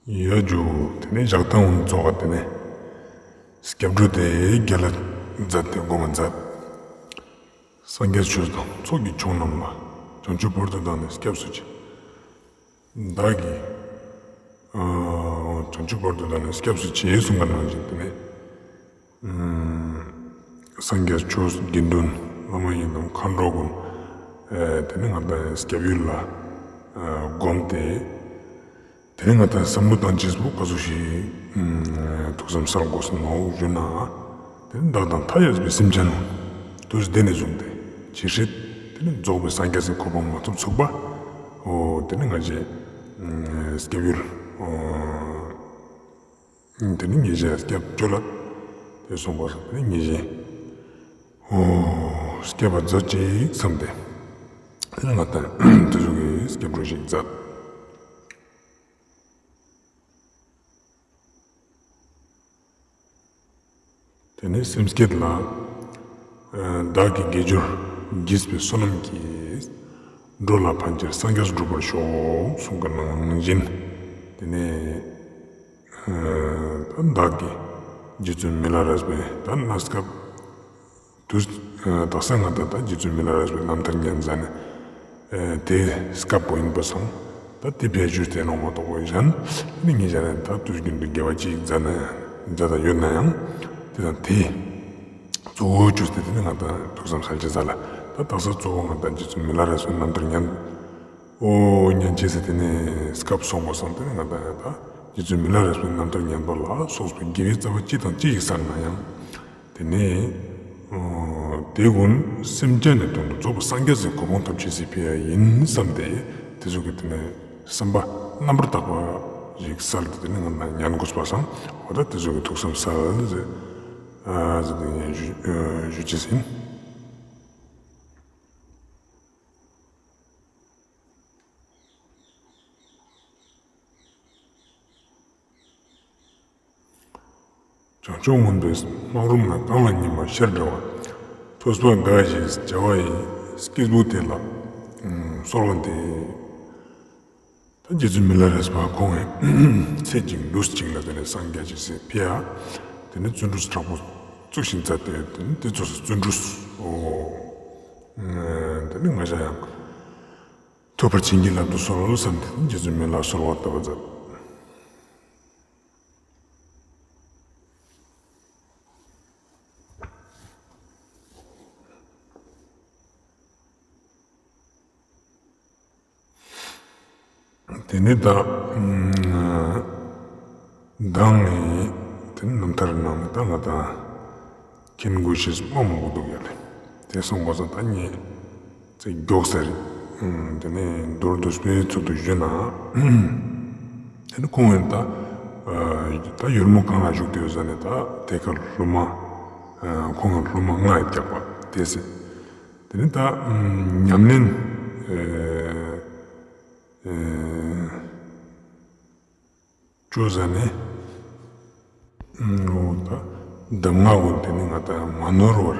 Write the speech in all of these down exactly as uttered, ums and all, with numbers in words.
ཡ་ཇུ། དེ་ནས་ཞག་དང་ཀུན་རྫོགས་པ་དེ་ནས་སྐྱབས་འགྲོ་དེ་རྒྱལ་ལ་མཛད་དེ་སྒོམ་མཛད། སངས་རྒྱས་ཆོས་དང་ཚོགས་ཀྱི་མཆོག་རྣམས་ལ། བྱང་ཆུབ་བར་དུ་བདག་ནི་སྐྱབས་སུ་མཆི། བདག་གིས་ཨ་བྱང་ཆུབ་བར་དུ་བདག་ནི་སྐྱབས་སུ་མཆི་གསུངས་པ་ནང་བཞིན་དེ་ནས་ཨུམ་སངས་རྒྱས་ཆོས་དགེ་འདུན་བླ་མ་ཡི་དམ་མཁའ་འགྲོ་ཀུན་ཨ་དེ་ནས་ང་དང་སྐྱབས་ཡུལ་ལ་ཨ་བསྒོམས་ཏེ། དེ་ནས་ང་དང་བསམ་བློ་བཏང་ཅེས་པོ་ག་ཟུག་ཞིག་ཐུགས་བསམ་གསལ་དགོས་སོ་ནོ་ཞུ་ན། དེ་ནས་བདག་དང་མཐའ་ཡས་པའི་སེམས་ཅན་རྣམས་དུས་འདི་ནས་བཟུང་སྟེ་ཇི་སྲིད་དེ་ནས་རྫོགས་པའི་སངས་རྒྱས་སི་གོ་འཕང་མ་ཐོབ་ཚུག་པ། འོ་དེ་ནས་ང་ཞའི་སྐྱབས་ཡུལ་འོ་དེ་ནས་ངེད་ཅག་སྐྱབས་བཅོལ་ལ་དེ་སོང་པ་སང་དེ་ནས་ངེད་ཅག་འོ་སྐྱབས་པ་མཛད་ཅིག་བསམ་སྟེ། དེ་ནས་ང་དང་དེ་ཟུག་གི་སྐྱབས་འགྲོ་ཞིག་མཛད། དེ་ནས་སེམས་བསྐྱེད་ལ། ཨ་བདག་གི་དགེ་སྦྱོར་བགྱིས་པའི་བསོད་ནམས་ཀྱིས། འགྲོ་ལ་ཕན་ཕྱིར་སངས་རྒྱས་འགྲུབ་པར་ཤོག་གསུངས་པ་ནང་བཞིན། དེ་ནས་ཨ་ད་བདག་གི་རྗེ་བཙུན་མི་ལ་རས་པའི་ད་གནས་སྐབས་དུས་ཨ་དག་ས་ང་དང་ད་རྗེ་བཙུན་མི་ལ་རས་པའི་རྣམ་ཐར་ཉན་ཟ་ནས་ཨ་དེ་སྐབས་པོ་ཡིན་པ་སང་ད་དེ་ཕལ་ཆེར་དེ་ནོག་མ་གཏོགས་པ་གཞན་ནི་ངེད་ཅག་ནི་ད་དུས་རྒྱུན་དུ་དགེ་བ་ཅིག་མཛད་ན་མཛད་དང་ཡོད་ན་ཡང་དེ་དང་དེ་གཙོ་བོ་བཅོས་ཏེ་དེ་ནི་ང་དང་ཐུགས་བསམ་གསལ་ཅེས་ཟ་ལ་ད་དག་ས་གཙོ་བོ་ང་དང་རྗེ་བཙུན་མི་ལ་རས་པའི་རྣམ་ཐར་ཉན། འོ་ཉན་ཅེས་ཟེར་དེ་ནས་སྐབས་སོང་པ་སང་དེ་ནི་ང་དང་ཡང་ད་རྗེ་བཙུན་མི་ལ་རས་པའི་རྣམ་ཐར་ཉན་པ་ལ་སོགས་པའི་དགེ་བའི་རྩ་བ་ཅི་དང་ཅི་ཞིག་བསགས་ན་ཡང་དེ་ནས་ཨོ་དེ་ཀུན་སེམས་ཅན་ནི་དོན་དུ་རྫོགས་པའི་སངས་རྒྱས་སི་གོ་འཕང་ཐོབ་ཅེས་སི་ཕི་ཡ་ཡིན་བསམ་སྟེ་དེ་ཚོ་གི་དེ་ནས་བསམ་པ་རྣམ་པར་དག་པ་ཞིག་གསལ་ཏེ་དེ་ནས་ང་དང་ཉན་དགོས་པ་སང་འོ་ད་དེ་ཚོ་གི་ཐུགས་བསམ་གསལ་ཟེར་ཨ་ཟེར་དེ་ཉན་ཞུ་ཨ་ཞུ་ཅེས་ཡིན། བྱང་ཆུབ་མངོན་པའི་སྨག་རུམ་ན་གངས་ལ་ཉི་མ་ཤར་འདྲ་བ། ཐོས་པ་འགའ་ཞིག་བྱ་བ་ཡི་སྐྱེས་བུ་དེ་ལ་གསོལ་བ་འདེབས། ད་རྗེ་བཙུན་མི་ལ་རས་པ་ཁོང་ངི་ཚེ་གཅིག་ལུས་གཅིག་ལ་དེ་ནས་སངས་རྒྱས་ཅིག་སི་ཕི་ཡ་དེ་ནས་བརྩོན་འགྲུས་དྲག་པོ་བཙུགས་ཤིང་མཛད་དེ་དེ་ནས་དེ་ཚོ་བརྩོན་འགྲུས་འོ་དེ་ནས་ང་ཞ་ཡང་ཐོབ་པར་བྱིན་གྱིས་བརླབ་ཏུ་གསོལ་བསམ་སྟེ་རྗེ་བཙུན་མི་ལ་གསོལ་བ་བཏབ་པ་མཛད། དེ་ནས་ད་མདང་ནི་དེ་ནས་རྣམ་ཐར་ནང་ནས་ད་ང་དང་མཁྱེན་དགོས་ཤེས་མང་པོ་འདུག་ཡ་ལེ། དེ་སོང་པ་སང་ད་ངས་ཚེ་མགྱོགས་ཟེར། དེ་ནས་མདོར་བསྡུས་པའི་ཚུལ་དུ་ཞུས་ན། དེ་ནས་ཁོང་ཡང་ད་ད་ཡུལ་མོ་གང་ལ་བཞུགས་ཏེ་ཡོད་ཟ་ནས་ད་དེ་ཁར་སློབ་མ་ཁོང་ཡང་སློབ་མ་ལྔ་ཡོད་རྒྱག་པ་དེ་ཟེར། དེ་ནས་ད་ཉམས་ལེན་བཅོ་ཟ་ནས། འོ་ད་གདམས་ངག་གུན་དེ་ནི་ང་དང་མ་ནོར་བར་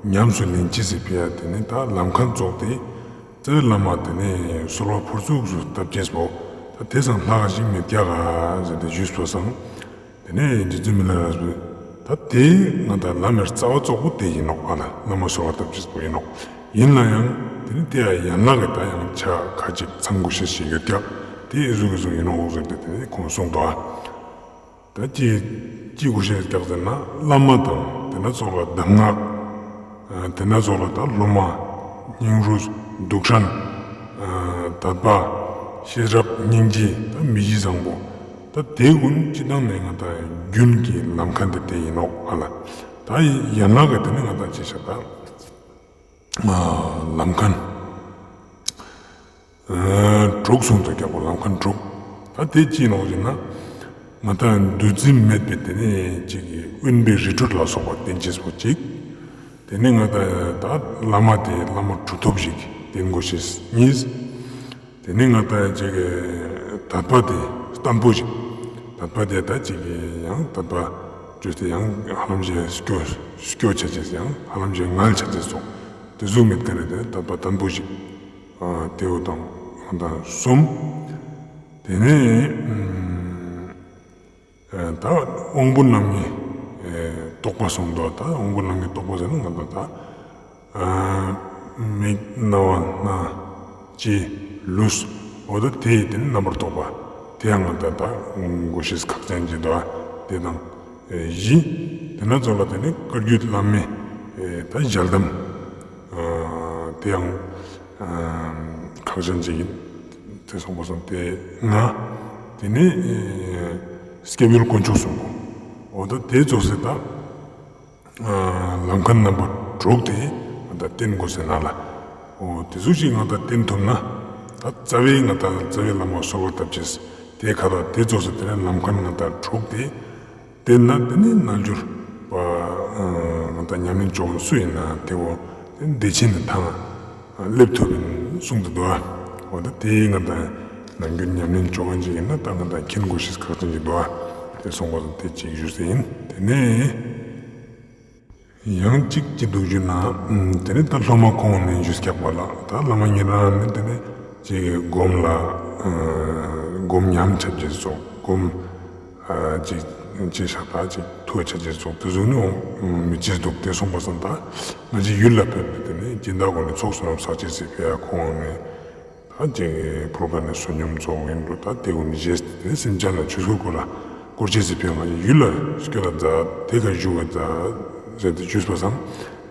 ཉམས་སུ་ལེན་ཅེས་སི་ཕི་ཡ་དེ་ནི་ད་ལམ་ཁ་རྫོགས་ཏེ་རྩ་བའི་བླ་མ་དེ་ནི་གསོལ་བ་ཕུར་ཚུགས་སུ་བཏབ་ཅེས་པོ་ད་དེ་སང་ལྷག་ཞིག་མེད་ཀྱག་ག་ཟེར་ཏེ་ཞུས་པ་སང་། དེ་ནས་རྗེ་བཙུན་མི་ལ་རས་པས་ད་དེ་ང་དང་བླ་མའི་རྩ་བ་རྫོགས་པོ་དེ་ཡིན་ནོག་ཨ་ལ་བླ་མ་གསོལ་བ་བཏབ་ཅེས་པོ་ཡིན་ནོག་ཡིན་ན་ཡང་དེ་ནི་དེ་ཡང་ཡན་ལག་གི་ད་ཡང་ཆ་ཁ་ཅིག་ཚང་དགོས་ཤེས་ཞིག་ཡོད་ཀྱག་དེ་ཨི་ཟུག་གི་ཟུག་ཡིན་ནོག་ཟེར་ཏེ་དེ་ནི་ཁོང་གསུངས་འདུག་ཨ། ད་ཅི་ཅི་དགོས་ཤེས་ཀྱག་ཟེར་ན་བླ་མ་དང་དེ་ན་ཚོགས་ལ་གདམས་ངག་དེ་ན་ཚོགས་ལ་ད་སློབ་མ་སྙིང་རུས་སྡུག་སྲན་དད་པ་ཤེས་རབ་སྙིང་རྗེ་ད་མི་གཞི་བཟང་པོ། ད་དེ་ཀུན་སྤྱི་བཏང་ནས་ང་དང་རྒྱུན་གྱི་ལམ་ཁ་འདི་དེ་ཡིན་ནོག་ཨ་ལ། ད་ཡན་ལག་གི་དེ་ནི་ང་དང་ཅི་བྱ་ད་ལམ་ཁ་དྲུག་གསུངས་འདུག་ཀྱག་པོ་ལམ་ཁ་དྲུག་ད་དེ་ཅི་ནོག་ཟེར་ན་ང་དང་འདུ་འཛི་མེད་པའི་དེ་ནི་ཅིག་གི་དབེན་པའི་རི་ཁྲོད་ལ་སོགས་པ་བསྟེན་ཅེས་པོ་ཅིག་དེ་ནས་ང་དང་ད་བླ་མ་དེ་བླ་མ་གྲུབ་ཐོབ་ཞིག་བསྟེན་དགོས་ཤེས་གཉིས། དེ་ནས་ང་དང་ཅིག་དད་པ་དེ་བརྟན་པོ་ཞིག་དད་པ་དེ་ད་ཅིག་ཡང་དད་པ་བཅོས་ཏེ་ཡང་ཧ་ལམ་ཞིག་སྐྱོ་སྐྱོ་ཆ་ཅེས་ཡང་ཧ་ལམ་ཞིག་ངལ་ཆ་ཅེས་སོགས་དེ་ཟུག་མེད་ཀ་ནས་དེ་དད་པ་བརྟན་པོ་ཞིག་དེ་བོ་དང་ང་དང་གསུམ། དེ་ནས་ ད་དབང་པོ་རྣམ་གཉིས་རྟོག་པ་སོང་དོ། ད་དབང་པོ་རྣམ་གཉིས་རྟོག་པ་ཟེར་ན་ང་ད་ད་མིག་རྣ་བ་སྣ་ལྕེ་ལུས། འོ་ད་དེ་དེ་ནི་རྣམ་པར་རྟོག་པ། དེ་ཡང་ང་ད་ད་ངོ་ཤེས་ཁག་ཅན་གྱི་དོ། དེ་དང་བཞི། དེ་ན་ཚོགས་ལ་དེ་ནི་བཀའ་བརྒྱུད་བླ་མའི་ད་ཞལ་གདམས། དེ་ཡང་ཁག་ཅན་ཅིག་ཡིན། དེ་སོང་པ་སོང་དེ་ལྔ། དེ་ནི་སྐྱབས་ཡུལ་དཀོན་མཆོག་གསུམ་པོ། འོ་ད་དེ་ཚོགས་སེ་ད་ལམ་ཁན་རྣམ་པ་དྲུག་དེ་ང་ད་བསྟེན་དགོས་ཟེར་ན་ལ། འོ་དེ་ཟུག་ཅིག་ང་ད་བསྟེན་ཐུབ་ན་ད་རྩ་བའི་ང་ད་རྩ་བའི་བླ་མ་གསོལ་བ་བཏབ་ཅེས་དེ་ཁ་ད་དེ་ཚོགས་སེ་དེ་ནི་ལམ་ཁན་ང་ད་དྲུག་དེ། དེ་ན་དེ་ནི་རྣལ་འབྱོར་པ་ང་ད་ཉམས་ལེན་ཅོ་མཁན་སུ་ཡིན་ན་དེ་བོ་དེ་བདེ་ཆེན་ནི་ཐང་སླེབས་ཐུབ་ཡིན་གསུངས་ཏེ་འདུག། འོ་ད་དེ་ང་ད་རྣལ་འབྱོར་ཉམས་ལེན་ཅོ་མཁན་ཅིག་ཡིན་ན་ད་ང་ད་མཁྱེན་དགོས་ཤེས་ཁག་ཅན་ཅིག་འདུག། དེ་སོང་པ་དེ་ཅིག་ཞུས་ཏེ་ཡིན། དེ་ནས་ཡང་ཅིག་ཅིག་འདུག་ཞུ་ན། དེ་ནས་ད་སློབ་མ་ཁོང་ནས་ཞུས་ཀྱག་པ་ལ་ད་བླ་མ་ཉེ་རང་ནས་དེ་ནས་ཅིག་སྒོམ་ལ་སྒོམ་ཉམས་ཆ་རྒྱས་སོགས་སྒོམ། ཅིག་ཅིག་ཤ་སྟག་ཅིག་ཐུགས་ཆ་ཅེས་སོགས་དེ་ཟུག་ནི་འོང་མི་ཅེས་འདུག། དེ་སོང་པ་སང་ད་ང་ཅི་ཡུལ་ལ་ཕེབས་པའི་དེ་ནས་སྦྱིན་བདག་གོ་ནས་ཚོགས་བསོད་ནམས་བསགས་ཅེས་སི་ཕི་ཡ་ཁོང་ནས་ད་ཅིག་ཕུར་ཁ་ནས་བསོད་སྙོམས་ཚོགས་ཡིན་འགྲོ། ད་དེ་གོ་ནས་བཞེས་ཏེ་སེམས་ཅན་ལ་ཆོས་སྐུར་གོ་ལ་བསྐོར་ཅེས་སི་ཕི་ཡ་ང་ཅི་ཡུལ་ལ་སྐྱོད་ལ་མཛད། དེ་ཁ་བཞུགས་པ་མཛད་ཟེར་ཏེ་ཞུས་པ་སང་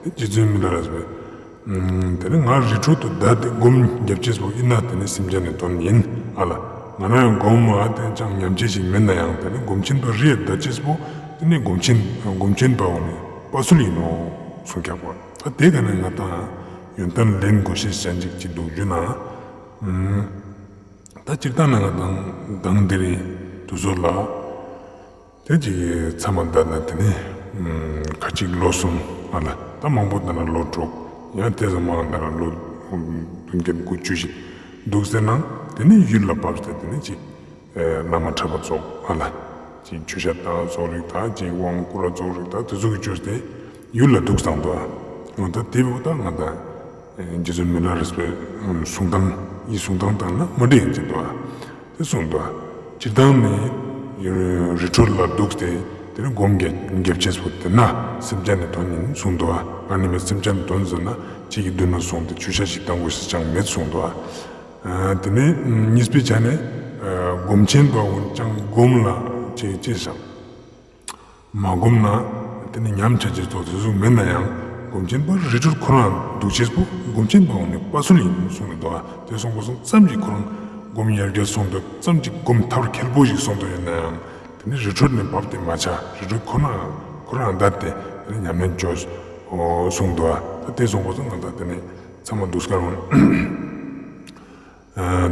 དེ་རྗེ་བཙུན་མི་ལ་རས་པས། དེ་ནི་ང་རི་ཁྲོད་དུ་བསྡད་དེ་སྒོམ་རྒྱབ་ཅེས་པོ་ཡིན་ན་དེ་ནི་སེམས་ཅན་ནི་དོན་ཡིན་ཨ་ལ། ང་རང་ཡང་སྒོམ་མ་དེ་ཅང་ཉམས་ཅེས་ཤིག་མིན་ན་ཡང་དེ་ནི་སྒོམ་ཆེན་པ་རི་ཡ་བསྡད་ཅེས་པོ་དེ་ནི་སྒོམ་ཆེན་སྒོམ་ཆེན་པའོ་ནི་དཔའ་སུལ་ཡིན་ནོ་གསུངས་ཀྱག་པ། ད་དེ་ག་ནས་ང་དང་ཡོན་ཏན་ལེན་དགོས་ཤེས་ཅན་ཅིག་ཅིག་འདུག་རྒྱུ་ན། ད་སྤྱིར་བཏང་ན་ང་དང་མདང་དེ་རིང་དུས་ཚོད་ལ། དེ་ཅིག་མཚམས་མ་བསྡད་ན་དེ་ནི་ཁ་ཅིག་ལོ་གསུམ་ཨ་ལ་ད་མང་པོ་བསྡད་ན་ལོ་དྲུག་ཡང་དེ་ཙམ་མང་བསྡད་ན་ལོ་བདུན་བརྒྱད་དགུ་བཅུ་ཞིག་འདུག་ཟེར་ན་དེ་ནི་ཡུལ་ལ་བབས་ཏེ་དེ་ནི་ཅིག་བླ་མ་གྲྭ་པ་ཚོགས་ཨ་ལ་ཅིག་ཆོས་ཞབས་དང་ཚོགས་རིགས་དང་ཅིག་དབང་བསྐུར་བ་ཚོགས་རིགས་དང་དེ་ཚོ་གི་བཅོས་ཏེ་ཡུལ་ལ་འདུག་སང་དུ་ཨ། འོ་ད་དེ་བོ་ད་ང་དང་རྗེ་བཙུན་མི་ལ་རས་པའི་གསུང་སྟངས་ཡི་གསུང་སྟངས་དང་ན་མ་འདྲེས་ཡིན་ཅིག་འདུག་ཨ། དེ་གསུངས་འདུག། སྤྱིར་བཏང་ནི་རི་ཁྲོད་ལ་འདུག་སྟེ་དེ་ནི་སྒོམ་རྒྱབ་རྒྱབ་ཅེས་པོ་དེ་ན་སེམས་ཅན་ནི་དོན་ཡིན་གསུངས་འདུག་ཨ། ང་ནི་མི་སེམས་ཅན་ནི་དོན་ཟེར་ན་ཅིག་གི་མདུན་ན་སོང་སྟེ་ཆོས་ཞབས་ཤིག་བཏང་དགོས་ཤེས་ཅང་མེད་གསུངས་འདུག་ཨ། དེ་ནི་གཉིས་པའི་ཆ་ནས་སྒོམ་ཆེན་པ་འོན་ཀྱང་སྒོམ་ལ་ཅེས་ཅེས་བཞག་མ་སྒོམ་ན་དེ་ནི་ཉམས་ཆ་ཅེས་ཚོགས་དེ་ཟུག་མེད་ན་ཡང་སྒོམ་ཆེན་པ་རི་ཁྲོད་ཁོ་རང་འདུག་ཅེས་པོ་སྒོམ་ཆེན་པ་འོ་ནི་དཔའ་སུལ་ཡིན་གསུངས་ནས་འདུག་ཨ། དེ་སོང་པ་སོང་ཙམ་གྱིས་ཁོ་རང་སྒོམ་ཡར་རྒྱས་སོང་དུས་ཙམ་གྱིས་སྒོམ་ཐབས་མཁས་པོ་ཞིག་སོང་དུས་ཡིན་ན་ཡང་དེ་ནི་རི་ཁྲོད་ནས་བབས་ཏེ་མ་ཆ་རི་ཁྲོད་ཁོ་རང་ཁོ་རང་བསྡད་དེ་དེ་ནི་ཉམས་ལེན་བཅོས་གསུངས་འདུག་ཨ། ད་དེ་སོང་པ་སོང་ང་ད་དེ་ནི་ཚང་མ་འདུག་སྐར་འོང་།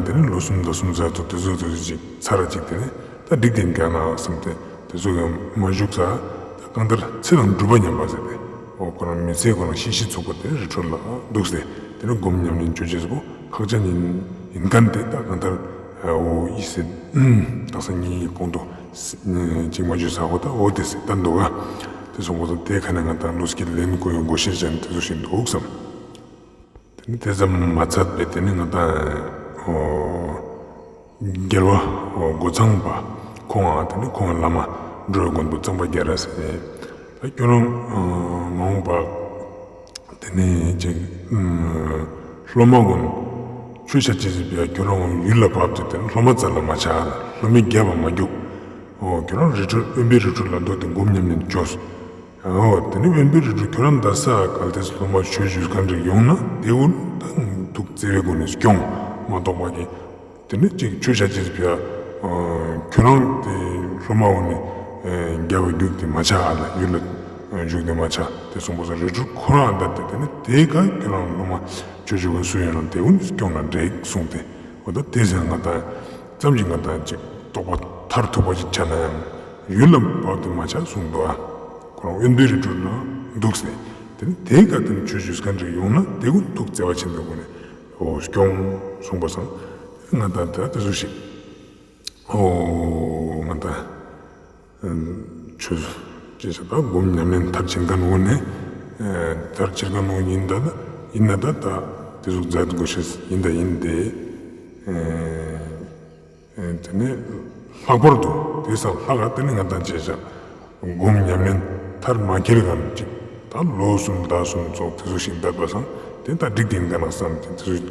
དེ་ནི་ལོ་གསུམ་དང་གསུམ་ཟེར་ཏོ་དེ་ཚོ་དེ་ཚོ་ཅིག་ཚར་ཅིག་དེ་ནི་ད་འགྲིག་དེ་འགལ་ན་བསམ་སྟེ་དེ་ཚོ་ཡང་མ་བཞུགས་ས་ད་གང་ལྟར་ཚེ་དང་སྒྲུབ་པ་ཉམས་པ་ཟེར་ཏེ་འོ་ཁོ་རང་མི་ཚེ་ཁོ་རང་ཤི་ཤི་ཚུགས་པ་དེ་རི་ཁྲོད་ལ་འདུག་སྟེ་དེ་ནི་སྒོམ་ཉམས་ལེན་བཅོ་ཅེས་པོ་ཁག་ཅན་ཡིན་ཡིན་མཁན་དེ་ད་གང་ལྟར་འོ་ཡི་སེ་དག་ས་ཉིན་ཡི་གོང་དུ་ཅིག་མ་བརྗོད་ས་འོ་ད་འོ་དེ་སེ་ད་འདུག་ག། དེ་སོང་པ་ད་དེ་ཁ་ནས་ང་ད་ལུས་ཀྱི་ལེན་དགོས་ཡོད་དགོས་ཤེས་ཅན་དེ་ཚོ་ཞིག་འདུག་བསམ། དེ་ནི་དེ་ཙམ་མ་ཚད་པའི་དེ་ནི་ང་དང་འོ་རྒྱལ་བ་འོ་རྒོད་ཚང་པ་ཁོང་ང་དེ་ནི་ཁོང་བླ་མ་འགྲོ་བའི་མགོན་པོ་གཙང་པ་རྒྱ་རས་ཟེར་ནས་ད་ཁྱོད་རང་ངོ་བོ་པ་དེ་ནི་ཅིག་སློབ་མ་ཀུན་ཆོས་བཤད་ཅེས་ཟེར་བའི་ཁྱོད་རང་ཡུལ་ལ་བབས་ཏེ་དེ་ནི་སློབ་མ་རྩ་ལ་མ་ཆགས་ལ་སློབ་མའི་རྒྱབ་པ་མ་རྒྱུག་འོ་ཁྱོད་རང་རི་ཁྲོད་དབེན་པའི་རི་ཁྲོད་ལ་སྡོད་དེ་སྒོམ་ཉམས་ལེན་བཅོས། འོ་དེ་ནི་དབེན་པའི་རི་ཁྲོད་ཁྱོད་རང་ད་ས་གལ་ཏེ་སློབ་མ་ཆོས་ཞུ་མཁན་རིགས་ཡོང་ན་དེ་ཀུན་ད་ཐུགས་བརྩེ་བའི་སྒོ་ནས་སྐྱོང་མ་གཏོགས་པ་གི་དེ་ནི་ཅིག་ཆོས་བཤད་ཅེས་ཟེར་བའི་ཁྱོད་རང་དེ་སློབ་མ་འོ་ནི་རྒྱབ་པ་རྒྱུག་སྟེ་མ་ཆགས་ཨ་ལ་ཡུལ་ལ་བཞུགས་ཏེ་མ་ཆགས་དེ་སོང་པ་སང་རི་ཁྲོད་ཁོ་རང་བསྡད་དེ་དེ་ནི་དེ་ག་ཁྱོད་རང་སློབ་མ་ཆོས་ཞུ་མཁན་སུ་ཡིན་རུང་དེ་ཀུན་སྐྱོང་ན་འགྲིག་གསུངས་ཏེ་འོ་ད་དེ་ཟེར་ང་དང་ཙམ་ཞིག་ང་དང་ཅིག་རྟོགས་པ་མཐར་ཐུག་པ་ཅིག་ཆགས་ན་ཡང་ཡུལ་ལ་བབས་ཏེ་མ་ཆགས་གསུངས་འདུག་ཨ། ཁོ་རང་དབེན་པའི་རི་ཁྲོད་ན་འདུག་སྟེ་དེ་ནི་དེ་ག་དེ་ནི་ཆོས་ཞུ་མཁན་རིགས་ཡོང་ན་དེ་ཀུན་ཐུགས་བརྩེ་བ་ཆེན་པོའི་སྒོ་ནས་འོ་སྐྱོང་གསུངས་པ་སང་ང་དང་ད་དེ་ཚོ་ཞིག་འོ་ང་དང་ཆོས་ཅེས་ད་སྒོམ་ཉམས་ལེན་མཐར་ཕྱིན་མཁན་འོ་ནས་མཐར་ཕྱིན་མཁན་འོ་ཡིན་ད་ཡིན་ན་ད་ད་དེ་ཚོ་མཛད་དགོས་ཤེས་ཡིན་ད་ཡིན་ཏེ། དེ་ནས་ ལྷག་པར་དུ་དེ་སང་ལྷག་ག་དེ་ནི་ང་དང་ཅི་ཞག་སྒོམ་ཉམས་ལེན་མཐར་མ་ཁྱེལ་ག་ཅིག་ད་ལོ་གསུམ་ཟླ་གསུམ་ཙོགས་དེ་ཙོགས་ཤིག་འདས་པ་སང་དེ་ད་འགྲིག་དེ་ཡིན་ག་ན་བསམ་དེ་དེ་ཙོགས་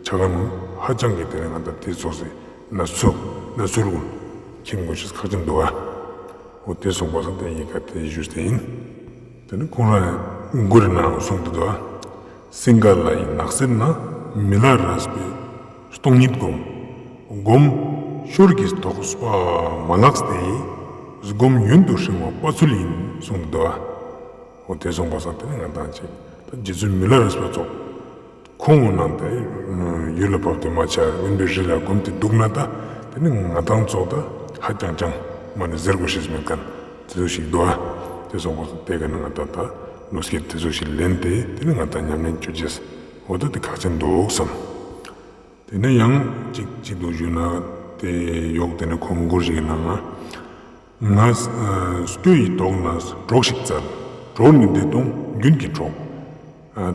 ཆ་ག་ནང་ཧ་ཅང་གི་དེ་ནི་ང་དང་དེ་ཙོགས་སེ་ན་ཚོད་ན་ཚོད་ཀུན་མཁྱེན་དགོས་ཤེས་ཁག་ཅན་འདུག་ག་འོ་དེ་སོང་པ་སང་དེ་ཡིན་ག་དེ་ཞུས་ཏེ་ཡིན། དེ་ནི་ཁོང་རང་མགུར་ནང་གསུངས་ཏེ་འདུག་ག་སིང་ག་ལ་ཡི་ནགས་གསེབ་ན། མི་ལ་རས་པའི་སྟོང་ཉིད་སྒོམ། སྒོམ་ཤོར་གྱིས་དོགས་པ་མ་ལགས་ཏེ། སྒོམ་ཡུན་དུ་ཧྲིང་བ་དཔའ་ཚུལ་ཡིན་གསུངས་འདུག་ག་འོ་དེ་སོང་པ་སང་དེ་ནི་ང་དང་ཅིག་ད་རྗེ་བཙུན་མི་ལ་རས་པ་ཙོགས་ཁོང་ནང་དེ་ཡུལ་ལ་བབས་ཏེ་མ་ཆ་དབེན་པའི་རི་ལ་སྒོམ་སྟེ་འདུག་ན་ད་དེ་ནི་ང་དང་ཙོགས་ད་ཧ་ཅང་ཅང་མ་ནི་ཟེར་དགོས་ཤེས་མེད་མཁན་དེ་ཙོགས་ཤིག་འདུག་ག་དེ་སོང་པ་སང་དེ་ག་ནི་ང་དང་ད་ལོ་སྐད་དེ་ཙོགས་ཤིག་ལེན་ཏེ་དེ་ནི་ང་དང་ཉམས་ལེན་བཅོ་ཅེས་འོ་ད་དེ་ཁག་ཅན་འདུག་བསམ། དེ་ནས་ཡང་གཅིག་གཅིག་ཏུ་ཞུས་ན་དེ་ཡོག་དེ་ནས་ཁོང་མགུར་ཞིག་གི་ནང་ང་ང་སྐྱོ་ཡི་དོགས་ན་གྲོགས་ཤིག་བཙལ། གྲོགས་ནི་བདེ་སྟོང་རྒྱུན་གྱི་གྲོགས།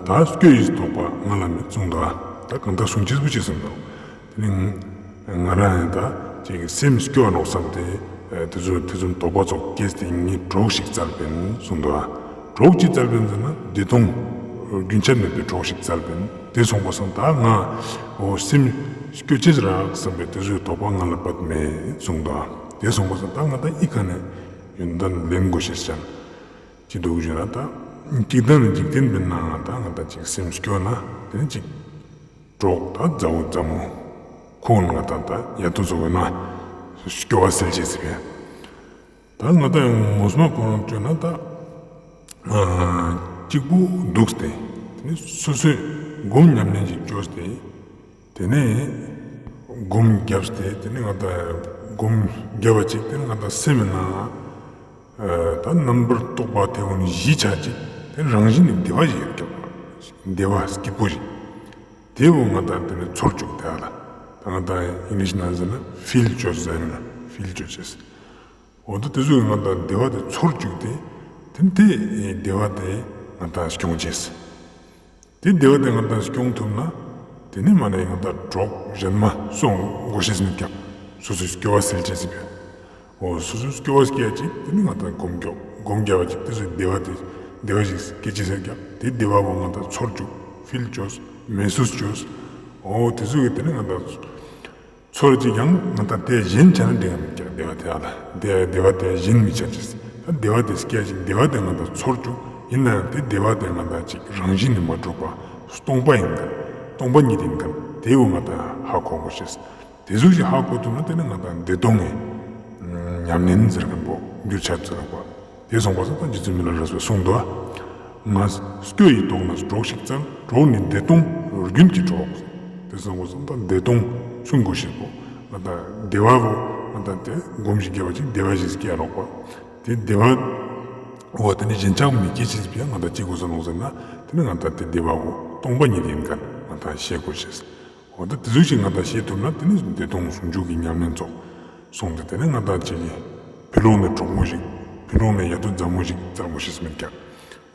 ད་སྐྱོ་ཡི་དོགས་པ་ང་ལ་མེད་གསུངས་འདུག་ག་ད་གང་ལྟར་གསུང་ཅེས་པོ་ཅི་གསུངས་འདུག་དེ་ནས་ང་རང་ཡང་ད་ཅིག་སེམས་སྐྱོ་བ་ནོག་བསམ་སྟེ་དེ་ཚོ་དེ་ཚོ་དོགས་པ་ཙོགས་སྐྱེས་ཏེ་ངས་གྲོགས་ཤིག་བཙལ་བིན་གསུངས་འདུག་ག་གྲོགས་ཅིག་བཙལ་བིན་ཟེར་ན་བདེ་སྟོང་རྒྱུན་ཆད་མེད་པའི་གྲོགས་ཤིག་བཙལ་བིན། དེ་སོང་པ་སང་ད་ང་འོ་སེམས་སྐྱོ་ཅེས་རག་བསམ་པའི་དེ་ཚོའི་དོགས་པ་ང་ལ་པད་མེད་གསུངས་འདུག་ག་དེ་སོང་པ་སང་ད་ང་ད་ཨི་ཀ་ནས་ཡོན་ཏན་ལེན་དགོས་ཤེས་ཅན་ཅི་འདུག་ཞུ་ན་ད་ཅིག་ད་ནི་འཇིག་རྟེན་པའི་ནང་ང་ད་ང་ད་ཅིག་སེམས་སྐྱོ་ན་དེ་ནི་ཅིག་གྲོགས་ད་མཛའ་བོ་མཛའ་མོ་ཁོང་ང་ད་ད་ཡ་ཏོ་ཚོ་བོ་ན་སྐྱོ་བ་སེལ་ཅེས་ཟེར་བས། ད་ང་ད་ཡང་ངོ་མ་ཁོ་རང་བཅོས་ན་ད་གཅིག་པུ་འདུག་སྟེ་དེ་ནི་སོ་སོའི་སྒོམ་ཉམས་ལེན་ཞིག་བཅོས་ཏེ་དེ་ནས་སྒོམ་བརྒྱབ་སྟེ་དེ་ནི་ང་ད་སྒོམ་བརྒྱབ་པ་ཅིག་དེ་ནི་ང་ད་སེམས་ནང་ད་རྣམ་པར་རྟོག་པ་དེ་བོ་ནི་ཞི་ཆ་ཅིག་དེ་རང་བཞིན་ནི་བདེ་བ་ཞིག་ཡོད་ཀྱག་བདེ་བ་སྐྱིད་པོ་ཞིག་དེ་བོ་ང་ད་དེ་ནི་ཚོར་བཅུག་དེ་ཨ་ལ་ད་ང་ད་ཨིང་ལིཤ་ནང་ཟེར་ན་ཕིལ་བཅོས་ཟེར་ན་ཕིལ་བཅོས་ཅེས། འོ་ད་དེ་ཚོ་ང་ད་བདེ་བ་དེ་ཚོར་བཅུག་སྟེ་དེ་དེ་བདེ་བ་དེ་ང་ད་སྐྱོང་ཅེས། དེ་བདེ་བ་དེ་ང་ད་སྐྱོང་ཐུབ་ན་དེ་ནི་མ་ནས་ང་ད་གྲོགས་གཞན་མ་སོང་དགོས་ཤེས་མེད་ཀྱག་སོ་སོའི་སྐྱོ་བ་སེལ་ཅེས་ཟེར་བས། འོ་སོ་སོའི་སྐྱོ་བ་སྐྱེ་ཅིག་དེ་ནི་ང་ད་སྒོམ་རྒྱོབ་སྒོམ་རྒྱབ་པ་ཅིག་དེ་ཚོའི་བདེ་བ་དེ་བདེ་བ་ཞིག་སྐྱེ་ཅེས་ཟེར་ཀྱག་དེ་བདེ་བ་བོ་ང་ད་ཚོར་བཅུག་ཕིལ་བཅོས་མེ་སུས་བཅོས། འོ་དེ་ཚོ་གི་དེ་ནི་ང་ད་ཚོར་ཅིག་ཡང་ང་ད་དེ་གཞན་ཆ་ན་འགྲིག་ག་མི་ཀྱག་བདེ་བ་དེ་ཨ་ལ་དེ་བདེ་བ་དེ་གཞན་མི་ཆ་ཅེས། ད་བདེ་བ་དེ་སྐྱེ་ཅིག་བདེ་བ་དེ་ང་ད་ཚོར་བཅུག་ཡིན་ན་ཡང་དེ་བདེ་བ་དེ་ང་ད་ཅིག་རང་བཞིན་ནི་མ་གྲུབ་པ་སྟོང་པ་ཡིན་མཁན་སྟོང་པ་ཉིད་ཡིན་མཁན་དེ་བོ་ང་ད་ཧ་གོ་དགོས་ཤེས། དེ་ཟུག་ཞིག་ཧ་གོ་ཐུབ་ན་དེ་ནི་ང་ད་བདེ་སྟོང་གི་ཉམས་ལེན་ཟེར་མཁན་པོ་འགྱུར་ཆ་ཟེར་བ། དེ་སོང་པ་སང་ད་རྗེ་བཙུན་མི་ལ་རས་པས་གསུངས་འདུག་ང་སྐྱོ་ཡི་དོགས་ན་གྲོགས་ཤིག་བཙལ། གྲོགས་ནི་བདེ་སྟོང་རྒྱུན་གྱི་གྲོགས། དེ་སོང་པ་སང་ད་བདེ་སྟོང་སུན་དགོས་ཤེས་པོ་ང་ད་བདེ་བ་བོ་ང་ད་དེ་སྒོམ་ཞིག་བརྒྱབ་པ་ཅིག་བདེ་བ་ཞིག་སྐྱེ་རོགས་པ། དེ་བདེ་བ་བོ་དེ་ནི་ཞེན་ཆགས་མི་སྐྱེ་ཅེས་པའི་ང་ད་ཅི་དགོས་ས་ནོག་ཟེར་ན་དེ་ནི་ང་ད་དེ་བདེ་བ་བོ་སྟོང་པ་ཉིད་ཡིན་མཁན་ང་ད་ཤེས་དགོས་ཤེས། འོ་ད་དེ་ཟུག་ཞིག་ང་ད་ཤེས་ཐུབ་ན་དེ་ནི་བདེ་སྟོང་ཟུང་འཇུག་གི་ཉམས་ལེན་ཙོགས་སོང་སྟེ་དེ་ནི་ང་ད་ཅིག་གི་ཕི་ལོག་ནས་གྲོགས་མོ་ཞིག་ཕི་ལོག་ནས་ཡ་ཏོ་མཛའ་མོ་ཞིག་བཙལ་དགོས་ཤེས་མེད་ཀྱག་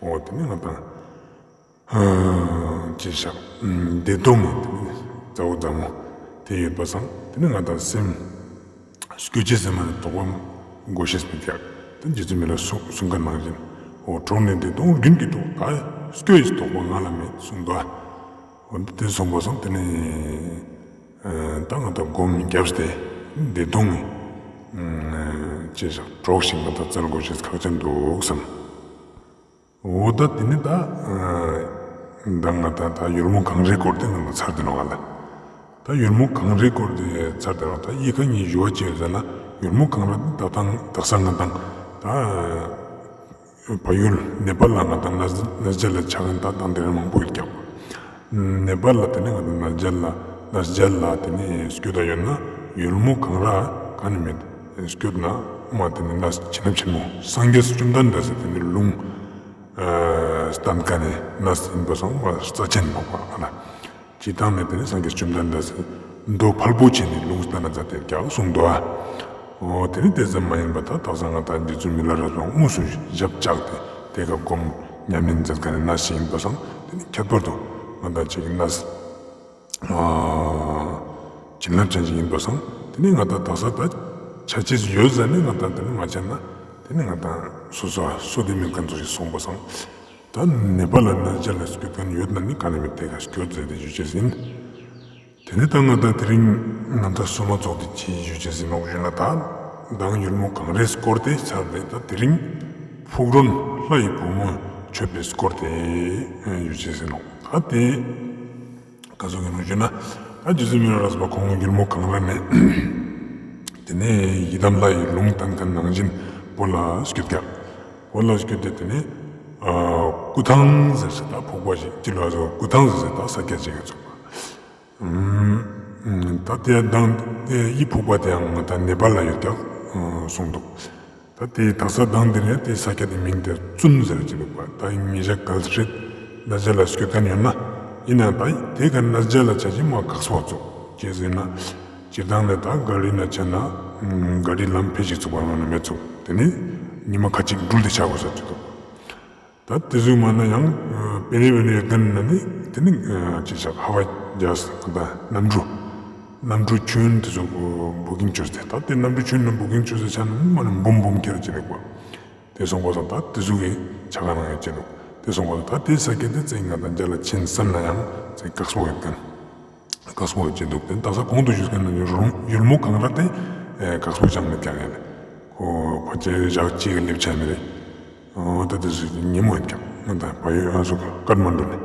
འོ་དེ་ནི་ང་ད་ཅི་ཞག་བདེ་སྟོང་ངི་དེ་ནི་མཛའ་བོ་མཛའ་མོ་དེ་ཡོད་པ་སང་དེ་ནི་ང་ད་སེམས་སྐྱོ་ཅེས་ཟེར་མ་ནི་དོགས་པ་དགོས་ཤེས་མེད་ཀྱག་ད་རྗེ་བཙུན་མི་ལ་གསུང་གསུང་མཁན་ནང་བཞིན་འོ་གྲོགས་ནི་བདེ་སྟོང་རྒྱུན་གྱི་གྲོགས། ད་སྐྱོ་ཡི་དོགས་པ་ང་ལ་མེད་གསུངས་འདུག་འོ་དེ་སོང་པ་སང་དེ་ནི་ད་ང་ད་སྒོམ་བརྒྱབ་སྟེ་བདེ་སྟོང་ངི་ཅི་ཞག་གྲོགས་ཤིག་ང་ད་བཙལ་དགོས་ཤེས་ཁག་ཅན་འདུག་བསམ། འོ་ད་དེ་ནི་ད་ད་ང་ད་ད་ཡུལ་མོ་གངས་རིའི་སྐོར་དེ་ང་ད་ཚར་དེ་ནོག་ཨ་ལ། ད་ཡུལ་མོ་གངས་རིའི་སྐོར་དེ་ཚར་དེ་ནོག་ད་ཡི་གེ་གཉིས་ཞུ་བ་ཅི་ཡོད་ཟེར་ན་ཡུལ་མོ་གངས་རི་དེ་ད་དང་དག་ས་ང་དང་ད་བལ་ཡུལ་ནེ་པཱལ་ལ་ང་དང་ནཱས་ནཱས་ཇལ་ལ་ཆ་མཁན་ད་དང་དེ་རིང་མང་པོ་ཡོད་ཀྱག་ནེ་པཱལ་ལ་དེ་ནི་ང་དང་ནཱས་ཇལ་ལ་ནཱས་ཇལ་ལ་དེ་ནི་སྐྱོད་ད་ཡོད་ན་ཡུལ་མོ་གངས་རི་ག་ནི་མེད་སྐྱོད་ན་མ་དེ་ནི་ནཱས་བྱིན་རླབས་ཆེན་མོ་སངས་རྒྱས་བཅོམ་ལྡན་འདས་སི་དེ་ནི་ལུང་སྟན་མཁན་ནི་ནཱས་ཡིན་པ་སང་མ་རྩ་ཆེན་མོ་པ་ཨ་ལ། སྤྱིར་བཏང་ནས་དེ་ནི་སངས་རྒྱས་བཅོམ་ལྡན་འདས་སི་མདོ་ཕལ་པོ་ཆེ་ནི་ལུང་བསྟན་ན་མཛད་དེ་ཀྱག་གསུངས་འདུག་ཨ། འོ་དེ་ནི་དེ་ཙམ་མ་ཡིན་པ་ད་དག་ས་ང་དང་རྗེ་བཙུན་མི་ལ་རས་པ་དངོས་སུ་ཞབས་བཅགས་ཏེ་དེ་ཀ་སྒོམ་ཉམས་ལེན་མཛད་མཁན་ནི་ནཱས་ཞིག་ཡིན་པ་སང་དེ་ནི་ཁྱད་པར་དུ་ང་དང་ཅིག་ནཱས་བྱིན་རླབས་ཅན་ཞིག་ཡིན་པ་སང་དེ་ནི་ང་དང་དག་ས་ད་ ཆ་ཅེས་ཡོད་ཟ་ནེ་ང་དང་དེ་ནི་མ་ཆ་ན་དེ་ནི་ང་དང་སོ་སོ་སོ་དེ་མེད་ཁན་ཚོ་ཞིག་སོང་པ་སང་། ད་ནེ་པ་ལ་གནས་མཇལ་ལ་སྐྱོད་ཁན་ཡོད་ན་ནི་ག་ནེ་མེད་དེ་ག་སྐྱོད་ཟེར་ཏེ་ཞུ་ཅེས་ཡིན། དེ་ནི་ད་ང་དང་དེ་རིང་ང་དང་སོ་མ་ཚོགས་ཏེ་ཅི་ཞུ་ཅེས་ཡིན་ནོག་ཞུ་ན། ད་མདང་ཡུལ་མོ་གངས་རི་སྐོར་ཏེ་ཚར་ཏེ་ད་དེ་རིང་ཕུག་རོན་ལྷ་ཡི་བུ་མོ་མཆོད་པའི་སྐོར་ཏེ་ཞུ་ཅེས་ཡིན་ནོག། ད་དེ་ག་ཟུག་ཡིན་ནོག་ཞུ་ན། ད་རྗེ་བཙུན་མི་ལ་རས་པ་ཁོང་ཡུལ་མོ་གངས་རི་ནེ་དེ་ནེ་ཡི་དམ་ལྷ་ཡི་ལུང་བསྟན་ཁན་ནང་བཞིན་བོད་ལ་སྐྱོད་ཀྱག། བོད་ལ་སྐྱོད་དེ་དེ་ནེ་ཨ་སྐུ་ཐང་ཟེར་ས་ད་ཕུག་པ་ཞིག་ཅི་ལོ་ཟེར་སྐུ་ཐང་ཟེར་ས་ད་ས་ཀྱད་ཅིག་ཡོད་ཚུག་པ། ཨུམ། ད་དེ་དང་དེ་ཡི་ཕུག་པ་དེ་ཡང་ད་ནེ་པ་ལ་ཡོད་ཀྱག་གསུངས་འདུག། ད་དེ་དག་ས་དང་དེ་ནེ་དེ་ས་ཀྱད་དེ་མིང་དེ་བཙུན་ཟེར་གྱི་འདུག་པ། ད་ཡིན་ཉེ་ཞག་གལ་སྲིད་གནས་མཇལ་ལ་སྐྱོད་ཁན་ཡོད་ན་ཡིན་ན་ད་དེ་ག་གནས་མཇལ་ལ་ཆ་ཅེས་མ་ཁག་པོ་ཚུག་ཅི་ཟེར་ན། སྤྱིར་བཏང་ནེ་ད་ག་རི་ནེ་ཆ་ན་ག་རི་ལམ་ཕེ་ཞིག་ཚུག་པ་མ་ན་མེད་ཚུག། དེ་ནེ་ཉི་མ་ཁ་ཅིག་འགྲུལ་ཏེ་ཆ་དགོས་ས་ཅིག་འདུག། ད་དེ་ཟུག་མ་ན་ཡང་པེ་རེ་བེ་རེ་ཡོད་ཁན་ན་ནི་དེ་ནི་ཅི་ཞག་ཧ་བ་རྒྱ་ས་ད་གནམ་གྲུ་གནམ་གྲུ་ཆུན་དེ་ཟུག་བུ་ཀིང་ཅོས་ཏེ་ད་དེ་གནམ་གྲུ་ཆུན་ན་བུ་ཀིང་ཅོས་ཏེ་ཆ་ན་མ་ན་འབུམ་འབུམ་ཁྱེར་ཅི་རེག་པ། དེ་སོང་པ་སང་ད་དེ་ཟུག་གི་ཆ་ག་ནང་ཡོད་ཅི་འདུག། དེ་སོང་པ་སང་ད་དེ་ས་ཀྱད་དེ་ཚེ་ང་དང་མཇལ་ལ་ཕྱིན་བསམ་ན་ཡང་ཚེ་ཁག་པོ་ཡོད་ཁན། ཁག་པོ་ཡོད་ཅི་འདུག། དེ་དག་ས་གོང་དུ་ཞུས་ཁན་ནི་ཡུལ་ཡུལ་མོ་གངས་རི་དེ་ཁག་པོ་ཅང་མེད་ཀྱག་ཡ་ལེ། ཁོ་ཕལ་ཆེར་ཞག་གཅིག་གི་སླེབས་ཆ་མེད་རེད། འོ་ད་དེ་ཟུག་ཉེ་མོ་ཡོད་ཀྱག། ང་དང་བལ་ཡུལ་ཨ་ཟུག་ཀཏ་མན་ཌུ་ནེ།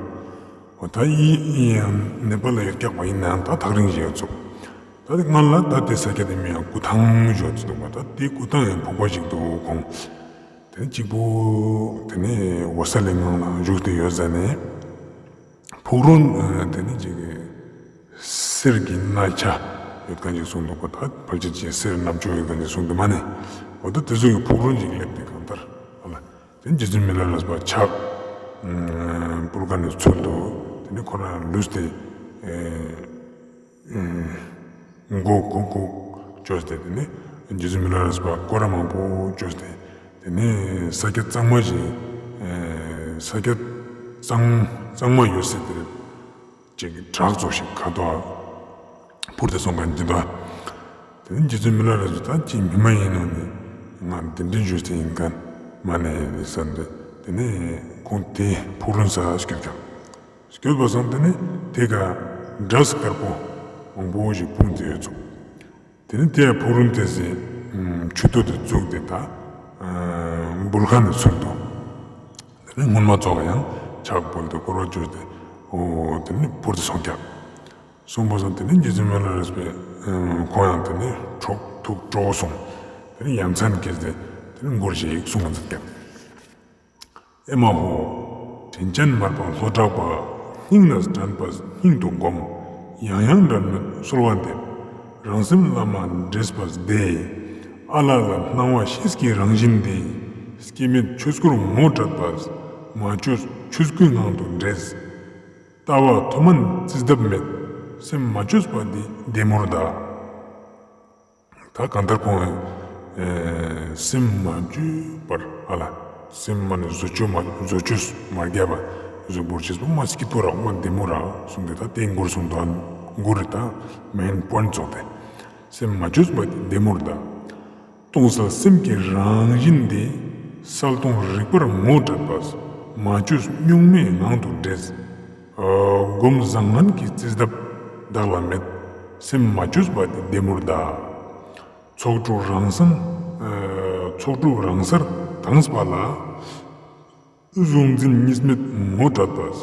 འོ་ད་ཡི་ཡི་ཡང་ནེ་པ་ལ་ཡོད་ཀྱག་པ་ཡིན་ནའང་ད་ཐག་རིང་ཞིག་ཡོད་ཚུག། ད་དེ་སྔ་ལ་ད་དེ་ས་ཀྱད་དེ་མིང་ཡང་སྐུ་ཐང་ཞུ་ཅི་འདུག་པ། ད་དེ་སྐུ་ཐང་ཡང་ཕུག་པ་ཞིག་འདུག་ཁོང་། དེ་ནེ་གཅིག་པོ་དེ་ནེ་འོད་གསལ་ལི་ངང་ལ་བཞུགས་ཏེ་ཡོད་ཟ་ནེ། ཕུག་རོན་དེ་ནེ་ཅིག་གསེར་གྱི་རྣ་ཆ་ཡོད་ཁན་ཅིག་གསུངས་འདུག་པ། ད་ཕལ་ཆེར་ཅིག་གསེར་རྣམ་ཅོ་ཡོད་ཁན་ཅིག་གསུངས་འདུག་མ་ནེ། འོ་ད་དེ་ཟུག་གི་ཕུག་རོན་ཅིག་སླེབས་ཏེ་གང་ལྟར་ཨ་ལ་དེ་རྗེ་བཙུན་མི་ལ་རས་པ་ཕྱག་སྤུར་ཁ་ནེ་ཚུར་དུ་དེ་ནེ་ཁོ་རང་ལུས་ཏེ་མགོ་གུག་གུག་ཅོས་ཏེ་དེ་ནེ་རྗེ་བཙུན་མི་ལ་རས་པ་སྐོར་ར་མང་པོ་ཅོས་ཏེ་དེ་ནེ་ས་ཀྱད་གཙང་མ་ཞིག་ས་ཀྱད་གཙང་གཙང་མ་ཡོད་སའི་དེ་ཅིག་བྲག་ཙོགས་ཤིག་ཁ་ཐོག་འཕུར་ཏེ་སོང་ཁན་ཅིག་འདུག། དེ་ནེ་རྗེ་བཙུན་མི་ལ་རས་པ་ད་ཅིག་མི་མ་ཡིན་ནོ་ནི་ང་གདན་འདྲེན་ཞུས་ཏེ་ཡིན་ཁན་མ་ནེ་ཡིན་ཟེར་ཏེ་དེ་ནེ་ཁོང་དེ་ཕུག་རོན་ས་སྐྱོད་ཀྱག། སྐྱོད་པ་སང་དེ་ནེ་དེ་ག་འབྲས་དཀར་པོ་མང་པོ་ཞིག་སྤུངས་ཏེ་ཡོད་ཚུག། དེ་ནེ་དེ་ཕུག་རོན་དེ་ཟེ་མཆུ་ཏོ་དེ་བཙུགས་ཏེ་ད་སྤུར་ཁ་ནེ་ཚུར་དུ་དེ་ནེ་སྔོན་མ་ཙོགས་ཡང་ཕྱག་ཕུལ་ཏེ་སྐོར་ར་ཅོས་ཏེ་འོ་དེ་ནེ་འཕུར་ཏེ་སོང་ཀྱག། སོང་པ་སང་དེ་ནེ་རྗེ་བཙུན་མི་ལ་རས་པའི་ཁོང་ཡང་དེ་ནེ་ཁྲོ་ཐུགས་སྐྱོ་སོང་། དེ་ནེ་ཡ་མཚན་སྐྱེས་ཏེ་དེ་ནེ་མགུར་ཞིག་གསུང་ང་མཛད་ཀྱག། ཨེ་མ་ཧོ། དྲིན་ཅན་མར་པ་ལྷོ་བྲག་པ། སྙིང་ནས་དྲན་པས་སྙིང་དུ་བསྒོམ། ཡང་ཡང་འབྲལ་མེད་གསོལ་བ་འདེབས། རང་སེམས་བླ་མ་འདྲེས་པ་བདེ། ཨ་ལ་ལ་སྣང་བ་ཤེས་ཀྱི་རང་བཞིན་འདི། སྐྱེ་མེད་ཆོས་སྐུར་ངོ་སྤྲད་པས། མ་བཅོས་ཆོས་སྐུའི་ངང་དུ་འདྲེས། ལྟ་བ་མཐོ་དམན་རྩིས་གདབ་མེད། སེམས་མ་བཅོས་པ་འདི་བདེ་མོར་གདའ། ད་གང་ལྟར་ཁོང་ཨེ་སེམས་མ་བཅོས་པར་ཨ་ལ་སེམས་མ་ནེ་བཟོ་བཅོས་མ་བཟོ་བཅོས་མ་རྒྱབ་པ་བཟོ་བོར་ཅེས་པོ་མ་སྐྱིད་པོ་ར་མ་བདེ་མོ་ར་གསུངས་ཏེ་ད་དེ་མགུར་གསུངས་འདུག། མགུར་རེ་ད་མེན་པོའིནཊ་ཙོགས་ཏེ། སེམས་མ་བཅོས་པ་དེ་བདེ་མོར་གདའ། སྟོང་གསལ་སེམས་ཀྱི་རང་བཞིན་འདི། གསལ་སྟོང་རིག་པར་ངོ་སྤྲད་པས། མ་བཅོས་གཉུག་མའི་ངང་དུ་འདྲེས། སྒོམ་བཟང་ངན་གྱི་རྩིས་གདབ་བདག་ལ་མེད། སེམས་མ་བཅོས་པ་དེ་བདེ་མོར་གདའ། ཚོགས་དྲུག་རང་སང་ཚོགས་དྲུག་རང་སར་དྭངས་པ་ལ། གཟུང་འཛིན་གཉིས་མེད་ངོ་སྤྲད་པས།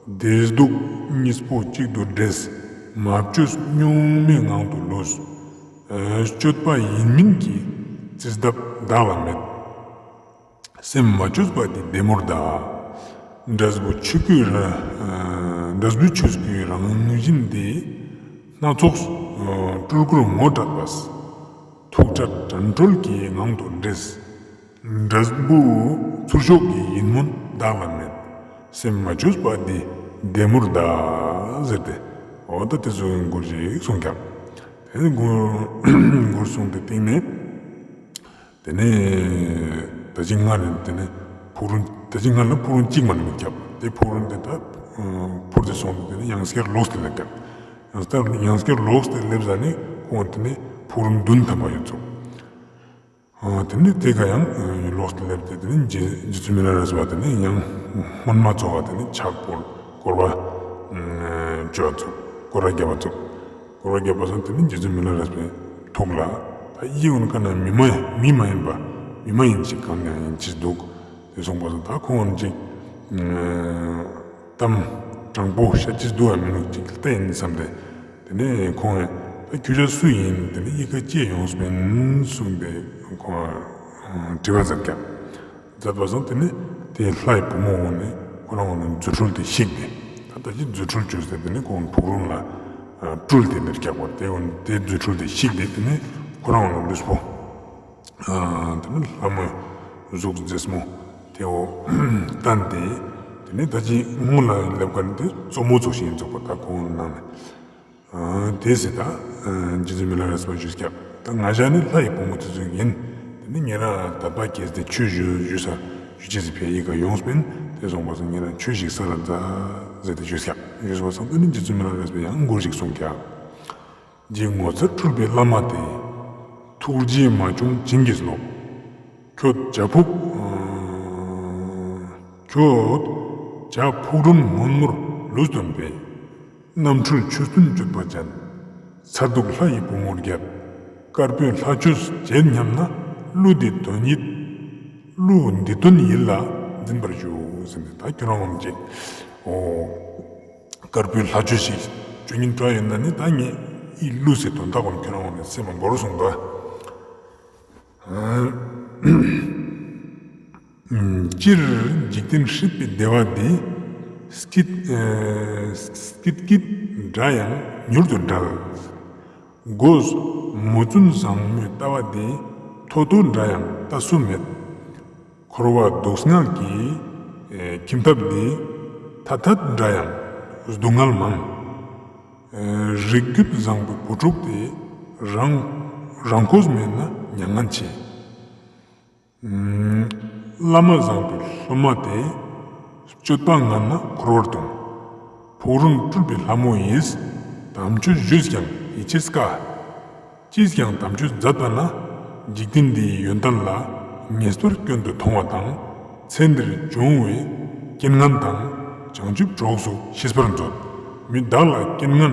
བདེ་སྡུག་གཉིས་པོ་གཅིག་ཏུ་འདྲེས། མ་བཅོས་གཉུག་མའི་ངང་དུ་ལུས། སྤྱོད་པ་ཡིན་མིན་གྱི་རྩིས་གདབ་བདག་ལ་མེད། སེམས་མ་བཅོས་པ་དེ་བདེ་མོར་གདའ། འབྲས་བུ་ཆོས་སྐུའི་རང་འབྲས་བུ་ཆོས་སྐུའི་རང་བཞིན་དེ། སྣ་ཚོགས་སྤྲུལ་སྐུར་ངོ་སྤྲད་པས། ཐུགས་ཕྲད་དྲན་གྲོལ་གྱི་ངང་དུ་འདྲེས། འབྲས་བུ་ཚུར་ཤོག་གི་ཡིད་སྨོན་བདག་ལ་མེད། སེམས་མ་བཅོས་པ་འདི་བདེ་མོར་གདའ་ཟེར་ཏེ། འོ་ད་དེ་ཚོའི་མགུར་ཞིག་གསུངས་ཀྱག། དེ་ནེ་མགུར་མགུར་གསུངས་ཏེ་སྟིང་ནེ། དེ་ནེ་ད་ཅི་སྔར་དེ་ནེ་ཕུག་རོན་ད་ཅི་སྔར་ལ་ཕུག་རོན་གཅིག་མ་ནེ་མི་ཁྱབ། དེ་ཕུག་རོན་དེ་ད་འཕུར་ཏེ་སོང་སྟེ་དེ་ནེ་ཡང་སྐྱར་ལོག་སྟེ་སླེབས་ཀྱག། ཡང་སྐྱར་ཡང་སྐྱར་ལོག་སྟེ་སླེབས་ཟ་ནེ་ཁོང་དེ་ནེ་ཕུག་རོན་བདུན་ཐམ་པ་ཡོད་ཚུག། དེ་ནི་དེ་ག་ཡང་ལོག་སྟེ་སླེབས་ཏེ་དེ་ནི་རྗེ་བཙུན་མི་ལ་རས་པ་དེ་ནི་ཡང་སྔོན་མ་ཙོགས་པ་དེ་ནི་ཕྱག་བོར་བསྐོར་བ་བཅོ་བ་ཚུགས། བསྐོར་བ་རྒྱབ་པ་ཚུགས། བསྐོར་བ་རྒྱབ་པ་སང་དེ་ནི་རྗེ་བཙུན་མི་ལ་རས་པའི་ཐུགས་ལ་ད་ཡིད་འོང་ཀ་ན་མི་མ་མི་མ་ཡིན་པ་མི་མ་ཡིན་ཞིག་གང་ཡང་ཡིན་ཅི་འདུག་དེ་སོང་པ་སང་ད་ཁོང་ཅིག་གཏམ་དྲང་པོ་བཤད་ཅི་འདུག་ཨ་མི་ནུག་ཅིག་ལྟ་ཡིན་བསམ་སྟེ། དེ་ནས་ཁོང་ད་ཁྱོད་ཅག་སུ་ཡིན། དེ་ནས་ཡི་ག་ཅི་ཡོངས་པིན་གསུངས་ཏེ་ཁོང་དྲི་བ་མཛད་ཀྱག་མཛད་པ་སང་དེ་ནས་དེ་ལྷའི་བུ་མོ་འོང་ནས་ཁོ་རང་འོང་ནས་རྫུ་འཕྲུལ་དེ་བཤིག་སྟེ། ད་ད་ཅི་རྫུ་འཕྲུལ་བཅོས་ཏེ་དེ་ནས་ཁོང་ཕུག་རོན་ལ་སྤྲུལ་ཏེ་མེར་སྐྱག་པ་དེ་འོང་དེ་རྫུ་འཕྲུལ་དེ་བཤིག་སྟེ་དེ་ནས་ཁོ་རང་འོང་ནས་ལུས་པོ་དེ་ནས་ལྷ་མོའི་གཟུགས་མཛེས་མོ་དེ་བོ་བསྟན་ཏེ། དེ་ནས་ད་ཅི་སྔོན་ལ་སླེབས་མཁན་དེ་གཙོ་མོ་ཚོགས་ཤིག་ཡིན་ཚོགས་པ་ད་ཁོང་ནང་ནས། དེ་སྲིད་ད་རྗེ་བཙུན་མི་ལ་རས་པ་ཞུས་ཀྱག་ད་ང་ཞ་ནི་ལྷ་ཡི་བུ་མོ་དེ་ཚོ་ཡིན། དེ་ནི་ཉེ་རང་དད་པ་སྐྱེས་ཏེ་ཆོས་ཞུ་ཞུ་ས་ཞུ་ཅེས་སི་ཕི་ཡི་ག་ཡོངས་པིན། དེ་སོང་པ་སང་ཉེ་རང་ཆོས་ཤིག་ས་ལ་མཛད་ཟེར་ཏེ་ཞུས་ཀྱག་ཞུས་པ་སང་དེ་ནི་རྗེ་བཙུན་མི་ལ་རས་པས་ཡང་མགུར་ཞིག་གསུངས་ཀྱག་རྗེ་ངོ་མཚར་སྤྲུལ་པའི་བླ་མ་དེ། ཐུགས་རྗེ་མ་བྱུང་བྱིན་གྱིས་རློབས། ཁྱོད་བྱ་ཕུག་ཁྱོད་བྱ་ཕུག་རོན་སྔོན་མོར་ལུས་སྟོན་པའི། རྣམ་འཕྲུལ་ཆོས་སྟོན་སྤྱོད་པ་ཅན། མཚར་སྡུག་ལྷ་ཡི་བུ་མོར་བརྒྱབ། དཀར་པོའི་ལྷ་ཆོས་བྱེད་སྙམ་ན། གླུ་འདི་དོན་ཡིད། གླུ་འདི་དོན་ཡིད་ལ་འཛིན་པར་ཞུ། ཟེར་ནས་ད་ཁྱོད་རང་ངམ་ཅིག་འོ། དཀར་པོའི་ལྷ་ཆོས་ཤིག་སྤྱོད་སྙིང་བྲོ་ཡོད་ན་ནི་ད་ངས་ཨི་གླུ་སི་དོན་དག་ཀུན་ཁྱོད་རང་ངམ་ནས་སེམས་མ་འགོར་སོང་ད། སྤྱིར་འཇིག་རྟེན་སྲིད་པའི་བདེ་བ་འདི། སྐྱིད་ཨ་སྐྱིད་སྐྱིད་འདྲ་ཡང་མྱུར་དུ་འབྲལ། སྒོས་མོས་བཙུན་བཟང་མོའི་ལྟ་བ་འདི། ཐོ་ཐོ་འདྲ་ཡང་ལྟ་སུ་མེད། འཁོར་བ་སྡུག་བསྔལ་གྱི་ཨེ་ཁྱིམ་ཐབ་འདི། ཐད་ཐད་འདྲ་ཡང་སྡུག་བསྔལ་མང་། ཨེ་རིགས་རྒྱུད་བཟང་པོའི་བུ་ཕྲུག་དེ། རང་རང་འཁོས་མེད་ན་མྱ་ངན་ཆེ། ཨེ་བླ་མ་བཟང་པོའི་སློབ་མ་དེ། སྤྱོད་པ་ངན་ན་འཁོར་བར་ལྟུང་། ཕུག་རོན་སྤྲུལ་པའི་ལྷ་མོ་ཡིས། དམ་ཆོས་ཞུས་ཀྱང་ཡིད་ཆེས་དཀའ། ཅིས་ཀྱང་དམ་ཆོས་མཛད་པ་ན། འཇིག་རྟེན་འདིའི་ཡོན་ཏན་ལ། ངེས་པར་སྐྱོན་དུ་མཐོང་བ་དང་། ཚེ་འདིར་བྱུང་བའི་རྐྱེན་ངན་དང་། བྱང་ཆུབ་གྲོགས་སུ་ཤེས་པར་མཛོད། མི་བདག་ལ་རྐྱེན་ངན་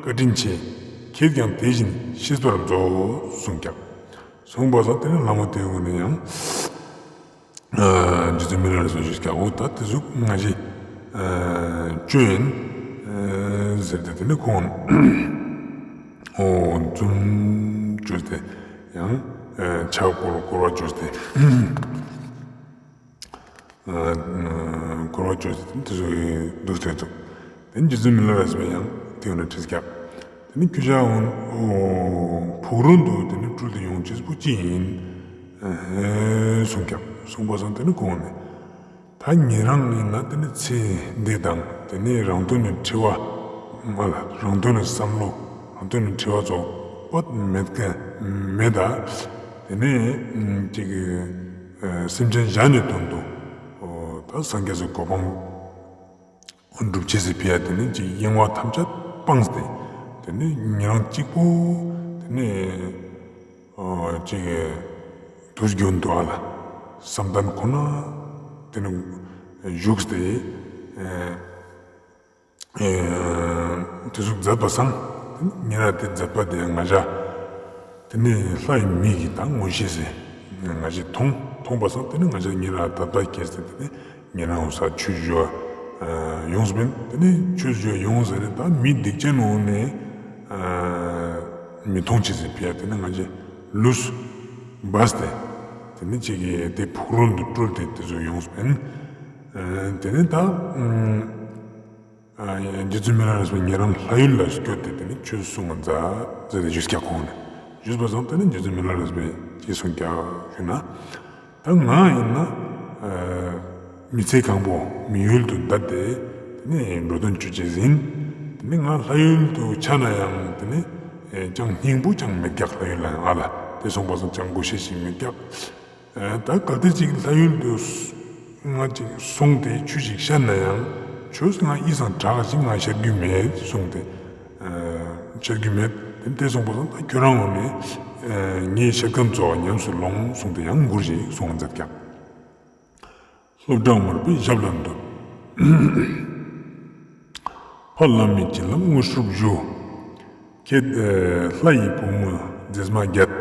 བཀའ་དྲིན་ཆེ། ཁྱེད་ཀྱང་དེ་བཞིན་ཤེས་པར་མཛོད། གསུངས་ཀྱག་གསུངས་པ་སང་དེ་ནས་ལྷ་མོ་དེ་འོང་ནས་ཡང་། ཨ་རྗེ་བཙུན་མི་ལ་རས་པ་ཞུས་ཀྱག་འོ་ད་དེ་ཟུག་ང་ཞེ་ཨ་ཅོ་ཡིན་ཨ་ཟེར་ཏེ་དེ་ནས་ཁོང་འོ་འཛུམ་ཅོས་ཏེ་ཡང་ཨ་ཕྱག་བསྐོར་བསྐོར་བ་ཅོས་ཏེ་ཨ་བསྐོར་བ་ཅོས་ཏེ་དེ་ཟུག་འདུག་སྟེ་འདུག་དེ་རྗེ་བཙུན་མི་ལ་རས་པས་ཡང་དེ་འོང་ནས་དྲིས་ཀྱག་དེ་ནི་ཁྱོད་ཅག་འོ་ཕུག་རོན་དུ་དེ་ནི་སྤྲུལ་ཏེ་ཡོང་ཅེས་པོ་ཅི་ཡིན། ཨེ་གསུངས་ཀྱག་གསུངས་པ་སང་དེ་ནི་ཁོང་ནས་ད་ཉེ་རང་ཡིན་ན་དེ་ནི་ཚེ་འདི་དང་དེ་ནི་རང་དོན་ནི་འཁྲི་བ་མ་ལ་རང་དོན་ནི་བསམ་བློ་རང་དོན་ནི་འཁྲི་བ་ཚོགས་པ་མེད་མཁན་མེད་ད། དེ་ནི་ཅིག་སེམས་ཅན་གཞན་ནི་དོན་དུ་ད་སངས་རྒྱས་སི་གོ་འཕང་སྒྲུབ་ཅེས་སི་ཕི་ཡ་དེ་ནི་ཅིག་གཡེང་བ་ཐམས་ཅད་སྤངས་ཏེ་དེ་ནི་ཉེ་རང་གཅིག་པོ་དེ་ནི་ཨ་ཅིག་དུས་རྒྱུན་དུ་ཨ་ལ་བསམ་གཏན་ཁོ་ན་དེ་ནི་བཞུགས་ཏེ་ཨེ་ཨེ་དེ་ཟུག་མཛད་པ་སང་དེ་ནི་ཉེ་རང་དེ་མཛད་པ་དེ་ང་ཅག་དེ་ནི་ལྷ་ཡི་མིག་གི་ད་མངོན་ཤེས་སི་ང་ཅག་མཐོང་མཐོང་པ་སང་དེ་ནི་ང་ཅག་ཉེ་རང་དད་པ་སྐྱེས་ཏེ་དེ་ནི་ཉེ་རང་འོ་ས་ཆོས་ཞུ་བ་ཡོངས་པིན། དེ་ནི་ཆོས་ཞུ་བ་ཡོངས་ཟེར་ནས་ད་མི་སྡིག་ཅན་འོང་ནས་མི་མཐོང་ཅེས་སི་ཕི་ཡ་དེ་ནི་ང་ཅག་ལུས་སྦས་ཏེ་དེ་ནི་ཅིག་གི་དེ་ཕུག་རོན་དུ་སྤྲུལ་ཏེ་དེ་ཟུག་ཡོངས་པིན། དེ་ནི་ད་རྗེ་བཙུན་མི་ལ་རས་པས་ཉེ་རང་ལྷ་ཡུལ་ལ་སྐྱོད་དེ་དེ་ནི་ཆོས་གསུང་ང་མཛད་ཟེར་ཏེ་ཞུས་ཀྱག་ཁོང་ནས་ཞུས་པ་སང་དེ་ནི་རྗེ་བཙུན་མི་ལ་རས་པས་ཅི་གསུངས་ཀྱག་ཞུ་ན། ད་ང་ཡིན་ན་ཨ་མི་ཚེ་གང་པོ་མི་ཡུལ་དུ་བསྡད་དེ་དེ་ནི་འགྲོ་དོན་ཅོ་ཅེས་ཡིན། དེ་ནི་ང་ལྷ་ཡུལ་དུ་ཆ་ན་ཡང་དེ་ནི་ཨེ་ཅང་སྙིང་པོ་ཅང་མེད་ཀྱག་ལྷ་ཡུལ་ལ་ཡང་ཨ་ལ་དེ་སོང་པ་སང་ཅང་མགོ་ཤེས་ཤིག་མེད་ཀྱག་ཨེ་ད་གལ་ཏེ་ཅིག་ལྷ་ཡུལ་དུ་ང་ཅིག་སོང་སྟེ་ཆོས་ཤིག་བཤད་ན་ཡང་ཆོས་ང་ཡིད་སང་དྲག་ཅིག་ང་བཤད་རྒྱུ་མེད་གསུངས་ཏེ་ཨེ་བཤད་རྒྱུ་མེད། དེ་དེ་སོང་པ་སང་ད་ཁྱོད་རང་འོ་ནས་ ངའི་ཤེལ་ཁང་ཙོགས་ཉམས་སུ་ལོངས་གསུངས་ཏེ་ཡང་མགུར་ཞིག་གསུང་མཛད་ཀྱག་སློབ་གྲྭ་མར་པའི་ཞབས་ལ་འདུད། ཕ་བླ་མའི་བྱིན་རླབས་དངོས་གྲུབ་ཞུ། ཁྱེད་ལྷ་ཡི་བུ་མོ་མཛེས་མ་བརྒྱད།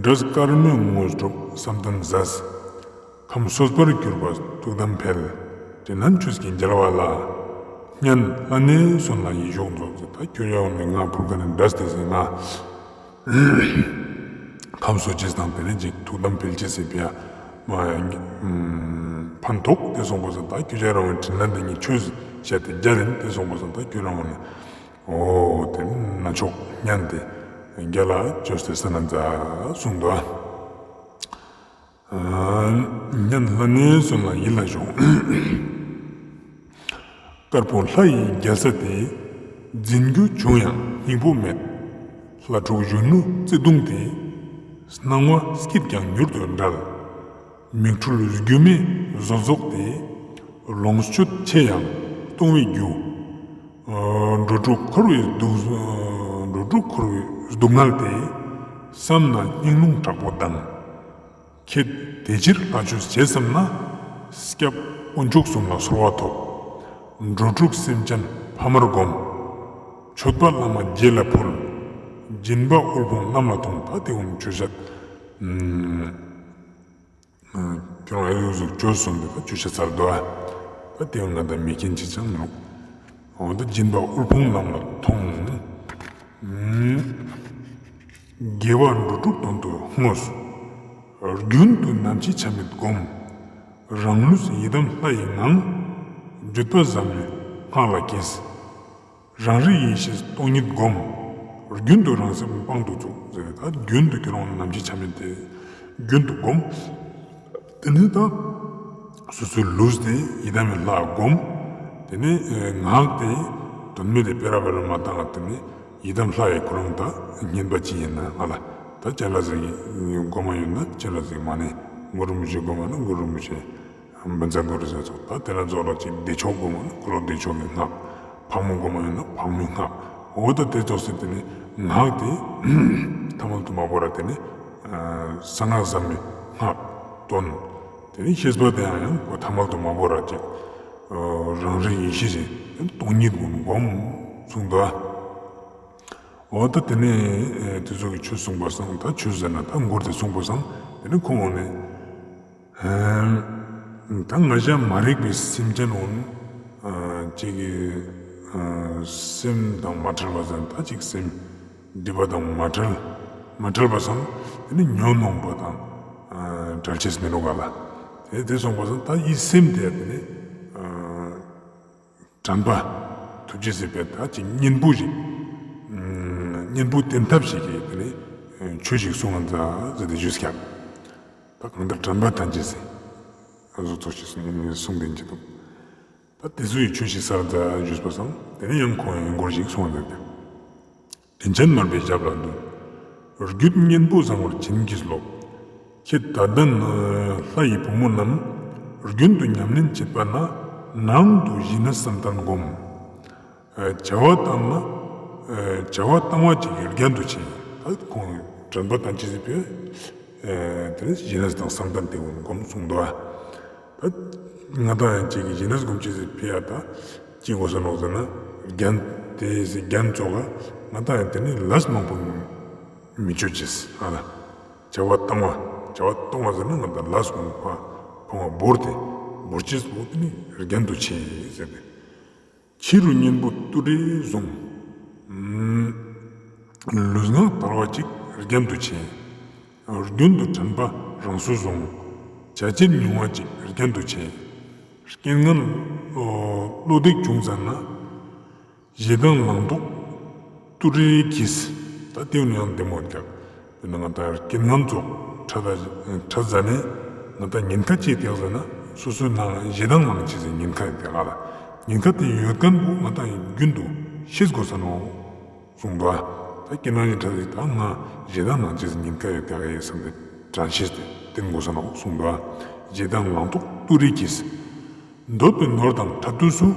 འབྲས་དཀར་མོའི་དངོས་གྲུབ་བསམ་དོན་ཟད། ཁམས་གསོས་པར་གྱུར་པ་ཐུགས་དམ་འཕེལ། དྲིན་ལན་ཆོས་ཀྱི་རྒྱལ་བ་ལ། སྙན་ལྷ་ནས་གསུངས་ལ་ཡིད་གཞུངས་མཛོད། ད་ཁྱོད་ཡང་ནི་ང་ཕུར་ཁ་ནས་འདྲ་སྟེ་ཟེར་ང་ཁམས་གསོ་ཅེས་དང་དེ་ནས་ཅིག་ཐུགས་དམ་འཕེལ་ཅེས་ཟེར་བའི་ཕན་ཐོགས་ཏེ་སོང་པ་སང་ད་ཁྱོད་ཅག་རང་བའི་དྲིན་ལན་དེ་ཉིད་ཆོས་བཤད་དེ་རྒྱ་རིན་ཏེ་སོང་པ་སང་ད་ཁྱོད་རང་བ་ནི་འོ་དེ་ན་མཆོག་སྙན་དེ་རྒྱ་ལ་ཅོས་ཏེ་ས་ན་མཛའ་གསུངས་འདུག་སྙན་ལྷ་ནས་གསུངས་ལ་ཡིད་ལ་ཞོག་དཀར་པོ་ལྷ་ཡི་རྒྱལ་ས་དེ། འཛིན་རྒྱུ་བྱུང་ཡང་སྙིང་པོ་མེད། ལྷ་དྲུག་གཞོན་ནུ་བརྩེ་གདུང་དེ། སྣང་བ་སྐྱིད་ཀྱང་མྱུར་དུ་འབྲལ། མིག་འཕྲུལ་སྒྱུ་མའི་བཟོ་ཟོག་དེ། ལོངས་སྤྱོད་ཆེ་ཡང་སྟོང་བའི་རྒྱུ། འགྲོ་དྲུག་འཁོར་བའི་སྡུག་འགྲོ་དྲུག་འཁོར་བའི་སྡུག་བསྔལ་དེ། བསམ་ན་སྙིང་རླུང་དྲག་པོ་ལྡང་། ཁྱེད་དེ་ཕྱིར་ལྷ་ཆོས་བྱེད་བསམ་ན། སྐྱབས་དཀོན་མཆོག་གསུམ་ལ་གསོལ་བ་ཐོབ། འགྲོ་དྲུག་སེམས་ཅན་ཕ་མར་བསྒོམ། མཆོད་པ་བླ་མ་རྗེ་ལ་ཕུལ། སྦྱིན་པ་དབུལ་ཕོངས་རྣམས་ལ་ཐོངས། ད་དེ་འོ་ན་ཆོས་བཤད། ཁྱོད་རང་ཨེ་ཟུག་ཟུག་ཆོས་གསུངས་པའི་ད་ཆོས་བཤད་ཚར་འདུག་ཨ། ད་དེ་འོ་ན་ང་ད་མི་མཁྱེན་ཅི་ཅང་མི་རུང་། འོ་ད་སྦྱིན་པ་དབུལ་ཕོངས་རྣམས་ལ་ཐོངས། དགེ་བ་འགྲོ་དྲུག་དོན་དུ་བསྔོས། རྒྱུན་དུ་ནམ་འཆི་ཆ་མེད་བསྒོམ། རང་ལུས་ཡི་དམ་ལྷ་ཡི་ངང་། བརྒྱུད་པ་ཟབ་མོའི་སྔགས་ལ་གྱིས། རང་རིག་ཡེ་ཤེས་སྟོང་ཉིད་བསྒོམ། རྒྱུན་དུ་རང་སེམས་དཔང་དུ་བཙུགས། ཟེར་ད་རྒྱུན་དུ་ཁྱོད་རང་ནམ་འཆི་ཆ་མེད་དེ་རྒྱུན་དུ་བསྒོམ། དེ་ནས་ད་སོ་སོའི་ལུས་དེ་ཡི་དམ་མི་ལྷ་བསྒོམ། དེ་ནས་ངག་དེ་དོན་མེད་དེ་སྤེ་ར་སྤེ་ར་མ་བཏང་། དེ་ནས་ཡི་དམ་ལྷ་ཡི་ཁོ་རང་ད་བསྙེན་པ་ཅི་ཡིན་ན་ང་ལ་ད་སྤྱན་རས་གཟིགས་སྒོམ་མ་ཡོད་ན་སྤྱན་རས་གཟིགས་མ་ཎི། གུ་རུ་རིན་པོ་ཆེ་སྒོམ་མ་ཡོད་ན་གུ་རུ་རིན་པོ་ཆེ། བཛྲ་གུ་རུ་ཟེར་ཚོགས། ད་དེ་ལ་རྫོགས་ལ་ཅིག་བདེ་མཆོག་སྒོམ་མ་ཡོད་ན་འཁོར་ལོ་བདེ་མཆོག་གི་སྔགས། ཕག་མོ་སྒོམ་མ་ཡོད་ན་ཕག་མོའི་སྔགས། འོ་ད་དེ་ཙོགས་སེ་དེ་ནས་ངག་དེ་ཐ་མལ་དུ་མ་བོར་ར་དེ་ནས་གསང་སྔགས་ཟབ་མོའི་སྔགས་དོན། དེ་ནས་ཤེས་པ་དེ་ཡང་ཡང་ཐ་མལ་དུ་མ་བོར་ར་ཅིག་རང་རིག་ཡེ་ཤེས་ཅིག་སྟོང་ཉིད་ཀུན་བསྒོམ་གསུངས་འདུག་འོ་ད་དེ་ནས་དེ་ཚོ་གི་ཆོས་གསུངས་པ་སང་ད་ཆོས་ཟེར་ན་ད་མགུར་དེ་གསུངས་པ་སང་དེ་ནས་ཁོང་འོ་ནས། ད་ང་ཞ་མ་རིག་པའི་སེམས་ཅན་འོ་ན་ཅིག་གི་སེམས་དང་མ་བྲལ་བ་ཟེར་ན་ད་ཅིག་སེམས་སྒྲིབ་པ་དང་མ་བྲལ་མ་བྲལ་བ་སང་དེ་ནི་ཉོན་མོངས་པ་དང་བྲལ་ཅེས་མི་རུང་ག་ལ། དེ་དེ་སོང་པ་སང་ད་ཡི་སེམས་དེ་དེ་ནི་དྲན་པ་ཐུབ་ཅེས་སི་ཕིའ་ད་ཅིག་གཉེན་པོ་ཞིག་གཉེན་པོ་བསྟེན་ཐབས་ཤིག་གི་དེ་ནི་ཆོས་ཤིག་གསུང་ང་མཛད་ཟེར་ཏེ་ཞུས་ཀྱག་ད་གང་ལྟར་དྲན་པ་བསྟེན་ཅེས་སི་ཨ་ཟུག་ཚོགས་ཤིག་གསུང་དེན་གྱི་འདུག་ད་དེ་ཚོ་ཡི་ཆོས་ཤིག་གསུང་ང་མཛད་ཞུས་པ་སང་དེ་ནི་ཡང་ཁོང་ཡང་མགུར་ཞིག་གསུང་ང་མཛད་ཀྱག་དྲིན་ཅན་མར་པའི་ཞབས་ལ་འདུད། རྒྱུད་གཉེན་པོ་བཟང་པོར་བྱིན་གྱིས་རློབས། ཁྱེད་དད་ལྡན་ལྷ་ཡི་བུ་མོ་རྣམས། རྒྱུན་དུ་ཉམས་ལེན་བྱེད་པ་ན། ནང་དུ་ཞི་གནས་བསམ་གཏན་བསྒོམ། བྱ་བ་བཏང་ན་བྱ་བ་བཏང་བ་ཅིག་གི་རྒྱན་དུ་ཆེ། ད་ཁོང་དྲན་པ་བསྟེན་ཅེས་སི་ཕིའ་དེ་ནི་ཞི་གནས་དང་བསམ་གཏན་དེ་ཀུན་བསྒོམ་གསུངས་འདུག་ཨ། ད་ང་དང་ཡང་ཅིག་གི་ཞི་གནས་སྒོམ་ཅེས་སི་ཕིའ་ད་ཅི་དགོས་ས་ནོག་ཟེར་ན་རྒྱན་དེ་སི་རྒྱན་ཙོགས་ང་དང་ཡང་དེ་ནི་ལས་མང་པོ་མི་ཅོ་ཅེས་ཨ་ལ། བྱ་བ་བཏང་བ་བྱ་བ་གཏོང་བ་ཟེར་ན་ང་དང་ལས་ཀུན་ཕ་ཕོ་ང་བོར་ཏེ་བོར་ཅེས་པོ་དེ་ནི་རྒྱན་དུ་ཆེ་ཟེར་ཏེ། ཕྱི་རུ་གཉེན་པོ་དུད་འགྲོའི་གཟུངས། ལུས་ངག་དལ་བ་ཅིག་རྒྱན་དུ་ཆེ། རྒྱུན་དུ་དྲན་པ་རང་སོ་བཟུང་། བྱ་བྱེད་ཉུང་བ་ཅིག་རྒྱན་དུ་ཆེ། རྐྱེན་ངན་བློ་འདེགས་བྱུང་ཙ་ན། ཞེ་སྡང་ལང་དོག་དུད་འགྲོའི་གྱིས། ད་དེ་ནི་ཡང་བདེ་མོ་ཀྱག་དཔེར་ན་ང་དང་རྐྱེན་ངན་ཙོགས་འཕྲད་འཕྲད་ཙ་ནས་ང་དང་ཉེན་ཁ་ཅིག་ཏེག་ཟེར་ན་སོ་སོའི་ནང་ཞེ་སྡང་ལང་ཅེས་སི་ཉེན་ཁ་ཡོད་ཀྱག་ལ། ཉེན་ཁ་དེ་ཡོད་མཁན་པོ་ང་དང་རྒྱུན་དུ་ཤེས་དགོས་ས་ནོག་གསུངས་འདུག་ད་རྐྱེན་ངན་ཅིག་འཕྲད་ཙ་ད་ང་ཞེ་སྡང་ལང་ཅེས་སི་ཉེན་ཁ་ཡོད་ཀྱག་ཡེ་བསམ་སྟེ་དྲན་ཤེས་དེ་བསྟེན་དགོས་ས་ནོག་གསུངས་འདུག་ཞེ་སྡང་ལང་དོག་དུད་འགྲོའི་གྱིས། འདོད་པའི་ནོར་དང་འཕྲད་དུས་སུ།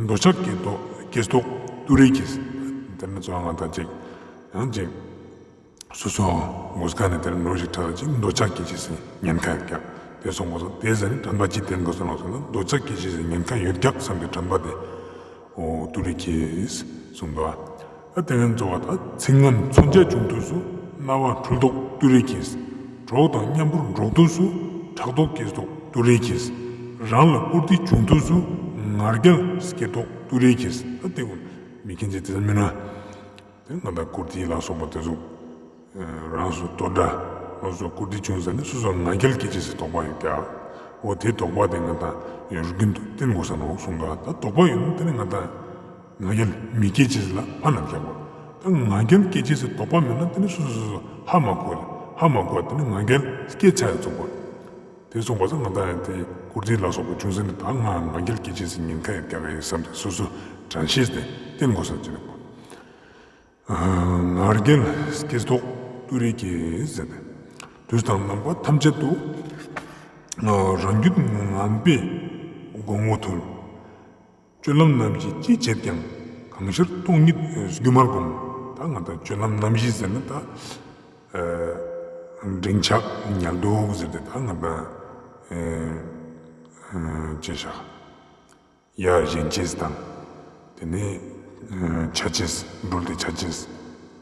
འདོད་ཆགས་སྐྱེ་དོགས་སྐྱེ་དོགས་དུད་འགྲོའི་གྱིས། དེ་ནི་ཚོ་ང་དང་ཅིག་ཡང་ཅིག་ སོ་སོ་མགོ་སྐ་ནེ་དེ་རུ་འགྲོ་ཞིག་ཁྲ་ལ་ཅིག་འདོད་ཆགས་སྐྱེ་ཅེས་སི་ཉེན་ཁ་ཡོད་ཀྱག། དེ་སོང་པ་སང་དེ་ཟ་ནེ་དྲན་པ་ཅི་བསྟེན་དགོས་ས་ནོག་ཟེར་ན་འདོད་ཆགས་སྐྱེ་ཅེས་སི་ཉེན་ཁ་ཡོད་ཀྱག་བསམ་སྟེ་དྲན་པ་དེ་འོ་ཏུ་རེ་ཁྱེར་གསུངས་འདུག། ཨ་དེ་ནེ་གཙོ་བོ་ད་ཚིག་ངན་མཚོན་ཆ་བྱུང་དུས་སུ་རྣ་བ་འཁྲུལ་དོགས་ཏུ་རེ་ཁྱེར། གྲོགས་དང་མཉམ་པོར་འགྲོགས་དུས་སུ་ཕྲག་དོག་སྐྱེས་དོགས་ཏུ་རེ་ཁྱེར། རང་ལ་བཀུར་སྟི་བྱུང་དུས་སུ་ང་རྒྱལ་སྐྱེ་དོགས་ཏུ་རེ་ཁྱེར། ཨ་དེ་ཀུན་མི་མཁྱེན་ཅེས་དེ་ཟ་མིན་ན། དེ་ང་དང་བཀུར་སྟི་ལ་སོགས་པ་དེ་ཚོ་རང་སོ་དོ་འདྲ་ལོ་སོ་བཀུར་སྟི་བྱུང་ཟ་ནེ་སོ་སོ་ང་རྒྱལ་སྐྱེ་ཅེས་སི་དོགས་པ་ཡོད་ཀྱག། འོ་དེ་དོགས་པ་དེ་ང་དང་ཡོད་རྒྱུན་དུ་བསྟེན་དགོས་ས་ནོག་གསུངས་ཀྱག། ད་དོགས་པ་ཡོད་ན་དེ་ནེ་ང་དང་ང་རྒྱལ་མི་སྐྱེ་ཅེས་ལ་ཕན་ན་ཀྱག་པ། ད་ང་རྒྱལ་སྐྱེ་ཅེས་སི་དོགས་པ་མེད་ན་དེ་ནེ་སོ་སོ་སོ་སོ་ཧ་མ་གོ་ཧ་མ་གོ་དེ་ནེ་ང་རྒྱལ་སྐྱེ་ཆ་ཡ་ཚུགས་པ། དེ་སོང་པ་སང་ང་དང་ཡང་དེ་བཀུར་སྟི་ལ་སོགས་པ་བྱུང་ཟ་ནེ་ད་ང་ང་རྒྱལ་སྐྱེ་ཅེས་སི་ཉེན་ཁ་ཡོད་ཀྱག་ཡིན་བསམ་སྟེ་སོ་སོ་དྲན་ཤེས་དེ་བསྟེན་དགོས་ས་ཅི་ནོག། ང་རྒྱལ་སྐྱེས་དོགས་ཏུ་རེ་ཁྱེར་ཟེར་ཏེ། དུས་དང་རྣམ་པ་ཐམས་ཅད་དུ། རང་རྒྱུད་ངན་པས་གོང་བུ་མཐོལ། སྤྱོད་ལམ་རྣམ་བཞི་ཅི་བྱེད་ཀྱང་། གང་ཤར་སྟོང་ཉིད་སྒྱུ་མར་བསྒོམ། ད་ང་དང་སྤྱོད་ལམ་རྣམ་བཞི་ཟེར་ན་ད། འབྲེང་ཆགས་ཉལ་འདུག་ཟེར་ཏེ་ད་ང་དང་། ཅི་ཤག། ཡར་བཞེངས་ཅེས་དང་། དེ་ནེ་ཆ་ཅེས་འགྲུལ་ཏེ་ཆ་ཅེས།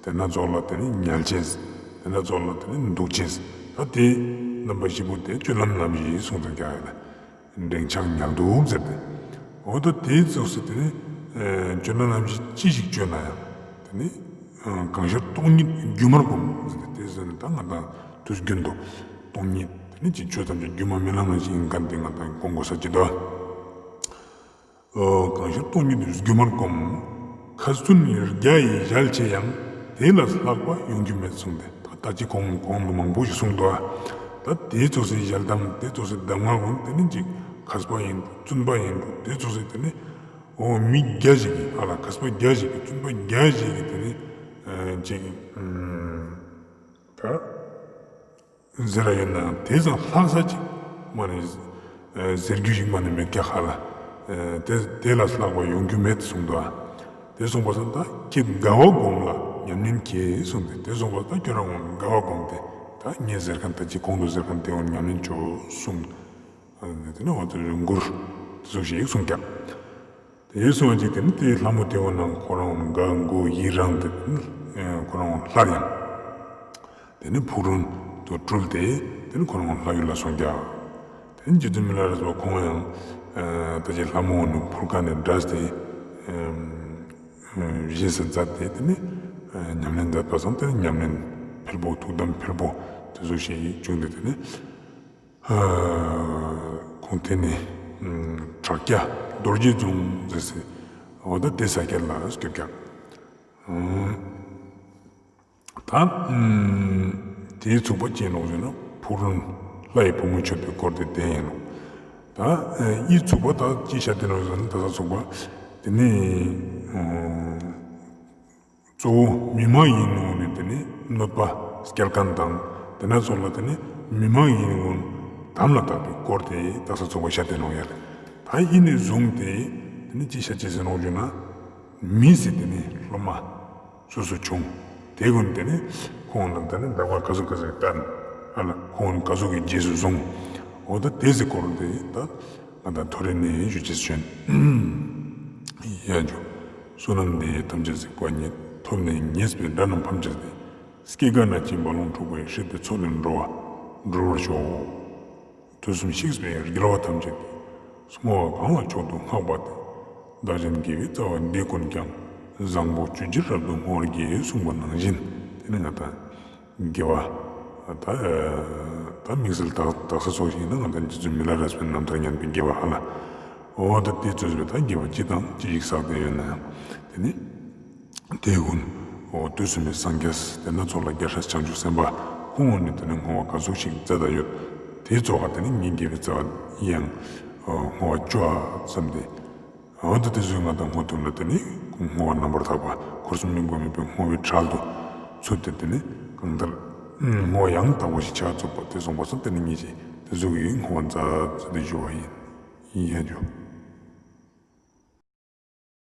དེ་ནེ་ཙོགས་ལ་དེ་ནེ་ཉལ་ཅེས། དེ་ནེ་ཙོགས་ལ་དེ་ནེ་འདུག་ཅེས། ད་དེ་རྣམ་པ་བཞི་པོ་དེ་སྤྱོད་ལམ་རྣམ་བཞི་གསུངས་ཏེ་ཀྱག་ཡོད་ན། འབྲེང་ཆགས་ཉལ་འདུག་ཟེར་ཏེ། འོ་ད་དེ་ཙོགས་སེ་དེ་ནེ་སྤྱོད་ལམ་རྣམ་བཞི་ཅི་ཞིག་སྤྱོད་ན་ཡང་དེ་ནེ་གང་ཤར་སྟོང་ཉིད་སྒྱུ་མར་བསྒོམ་ཟེར་ཏེ་དེ་ཟེར་ན་ད་ང་དང་དུས་རྒྱུན་དུ་སྟོང་ཉིད་དེ་ནེ་ཅི་ཆོས་ཐམས་ཅད་སྒྱུ་མ་རྨི་ལམ་ཞིག་ཡིན་མཁན་དེ་ང་དང་དགོངས་དགོས་ས་ཅི་འདུག། གང་ཤར་སྟོང་ཉིད་སྒྱུ་མར་བསྒོམ། ཁ་ཚུན་བརྒྱ་ཡི་ཞལ་ཕྱེ་ཡང་། དེ་ལས་ལྷག་པ་ཡོང་རྒྱུ་མེད་གསུངས་ཏེ། ད་ད་ཅི་གོང་གོང་དུ་མང་པོ་ཞིག་གསུངས་འདུག། ད་དེ་ཙོགས་སི་ཞལ་གདམས་དེ་ཙོགས་སི་གདམས་ངག་གུན་དེ་ནེ་ཅིག་མཁས་པ་ཡིན་བཙུན་པ་ཡིན་འགྲོ་དེ་ཙོགས་སི་དེ་ནེ་འོ་མི་བརྒྱ་ཞིག་གི་ཧ་ལ་མཁས་པ་བརྒྱ་ཞིག་གི་བཙུན་པ་བརྒྱ་ཞིག་གི་དེ་ནེ་ཅིག་ད། ཟེར་ར་ཡོད་ན་ཡང་དེ་ཙམ་ལྷག་ས་ཅིག་མ་ནེ་ཟེར་རྒྱུ་ཞིག་མ་ནེ་མེད་ཀྱག་ཧ་ལ། དེ་དེ་ལས་ལྷག་པ་ཡོང་རྒྱུ་མེད་གསུངས་འདུག། དེ་གསུངས་པ་སང་ད་ཁྱེད་དགའ་བ་བསྒོམས་ལ་ཉམས་ལེན་གྱིས་གསུངས་ཏེ། དེ་གསུངས་པ་སང་ད་ཁྱོད་རང་ངོ་དགའ་བ་བསྒོམས་ཏེ་ད་ངས་ཟེར་མཁན་ད་ཅི་གོང་དུ་ཟེར་མཁན་དེ་འོ་ཉམས་ལེན་ཅོས་གསུངས། དེ་ནེ་འོ་དེ་རུ་མགུར་དེ་ཚོ་ཞིག་གསུངས་ཀྱག། དེ་སོང་བ་ཅིག་དེ་ནེ་དེའི་ལྷ་མོ་དེ་བོ་ནང་ཁོ་རང་དགའ་མགུ་ཡི་རངས་ཏེ་ཁོ་རང་སླར་ཡང་དེ་ནེ་ཕུག་རོན་དུ་སྤྲུལ་ཏེ་དེ་ནེ་ཁོ་རང་ལྷ་ཡུལ་ལ་སོང་ཀྱག། དེ་ནེ་རྗེ་བཙུན་མི་ལ་རས་པ་ཁོང་ཡང་ད་ཅི་ལྷ་མོ་ནི་ཕུར་ཁ་ནེ་འདྲས་ཏེ་བཞེས་སུ་མཛད་དེ་དེ་ནེ་ཉམས་ལེན་མཛད་པ་སང་དེ་ནེ་ཉམས་ལེན་འཕེལ་པོ་ཐུགས་དམ་འཕེལ་པོ་དེ་ཚོ་ཞིག་བྱུང་སྟེ་དེ་ནེ། ཁོང་དེ་ནེ་བྲག་སྐྱ་རྡོ་རྗེ་རྫོང་ཟེར་སེ་འོ་ད་དེ་ས་སྐྱ་ལ་སྐྱོད་ཀྱག། ད་དེའི་ཚུགས་པ་ཅི་ནོག་ཟེར་ན་ཕུག་རོན་ལྷ་ཡི་བུ་མོ་མཆོད་པའི་སྐོར་དེ་དེ་ཡིན་ནོག། ད་ཡི་ཚུགས་པ་ད་ཅི་བཤད་དེ་ནོག་ཟེར་ན་ད་ས་ཚུགས་པ་དེ་ནེ། གཙོ་བོ་མི་མ་ཡིན་ནི་དེ་ནེ་གནོད་པ་སྐྱེལ་མཁན་དང་དེ་ནེ་ཙོགས་ལ་དེ་ནེ་མི་མ་ཡིན་ནི་གུན་དམ་ལ་བཏགས་པའི་སྐོར་དེ་ད་ས་ཚུགས་པ་བཤད་དེ་ནོག་ཡ་ལེ། ད་ཡིན་ནེ་བཟུང་སྟེ་དེ་ནེ་ཅི་བཤད་ཅེས་ཟེར་ནོག་ཞུ་ན་མི་ཟེར་དེ་ནེ་སློབ་མ་སོ་སོ་བྱུང་། དེ་གུན་དེ་ནེ་ཁོང་ལ་དེ་ནེ་བདག་པ་ག་ཟུག་ག་ཟུག་བསྟན་ཨ་ལ་ཁོང་ག་ཟུག་གི་རྗེས་སུ་བཟུང་། འོ་ད་དེ་ཟེར་སྐོར་དེ་ད། ང་དང་ཐོ་རེ་ནེ་ཞུ་ཅེས་བྱོན། ཡ་ཇུ། བསོད་ནམས་འདི་ཡིས་ཐམས་ཅད་གཟིགས་པ་ཉིད། ཐོབ་ནས་ཉེས་པའི་དགྲ་རྣམས་ཕམ་བྱས་ཏེ། སྐྱེ་རྒ་ན་འཆིའི་རྦ་ཀློང་འཁྲུགས་པའི། སྲིད་པའི་མཚོ་ལས་འགྲོ་བ་སྒྲོལ་བར་ཤོག། དུས་གསུམ་གཤེགས་པའི་རྒྱལ་བ་ཐམས་ཅད་ཀྱིས། བསྔོ་བ་གང་ལ་མཆོག་ཏུ་བསྔགས་པ་དེས། བདག་གཞན་དགེ་བའི་རྩ་བ་འདི་ཀུན་ཀྱང་། བཟང་པོ་སྤྱོད་ཕྱིར་རབ་ཏུ་བསྔོ་བར་བགྱི། གསུངས་པ་ནང་བཞིན་དེ་ནེ་ང་དང་དགེ་བ། ད་ད་དམིགས་བསལ་དག་དག་ས་ཚོགས་ཤིག་ཡིན་ན་ང་དང་རྗེ་བཙུན་མི་ལ་རས་པའི་རྣམ་ཐར་ཉན་པའི་དགེ་བ་ཧ་ལ། འོ་ད་དེ་ཚོས་པའི་ད་དགེ་བ་ཅི་དང་ཅི་ཞིག་བསགས་ཏེ་ཡོད་ན་ཡང་དེ་ནེ་དེ་གུན་འོ་དུས་གསུམ་པའི་སངས་རྒྱས་དེ་ནེ་ཚོགས་ལ་རྒྱལ་སྲས་བྱང་ཆུབ་སེམས་དཔའ་ཁོང་ངོ་ནེ་དེ་ནེ་བསྔོ་བ་ག་ཟུག་ཞིག་མཛད་ད་ཡོད། དེ་ཚོགས་ཀ་དེ་ནེ་ངའི་དགེ་བའི་རྩ་བ་ཡང་བསྔོ་བ་ཅོ་ཨ་བསམ་སྟེ། འོ་ད་དེ་ཚོའི་ང་དང་བསྔོ་ཐུབ་ན་དེ་ནེ་བསྔོ་བ་རྣམ་པར་དག་པ་འཁོར་གསུམ་སྙོམས་འཇུག་མེད་པའི་བསྔོ་བའི་གྲལ་དུ་ཚུད་དེ་དེ་ནེ་གང་ལྟར་བསྔོ་བ་ཡང་དག་པ་ཞིག་ཆགས་ཚུགས་པ་དེ་སོང་པ་སང་དེ་ནེ་ངེད་ཀྱིས་དེ་ཚོ་གི་བསྔོ་བ་མཛད་མཛད་དེ་ཞུ་བ་ཡིན། ཡིན་ཡ་ཇུ།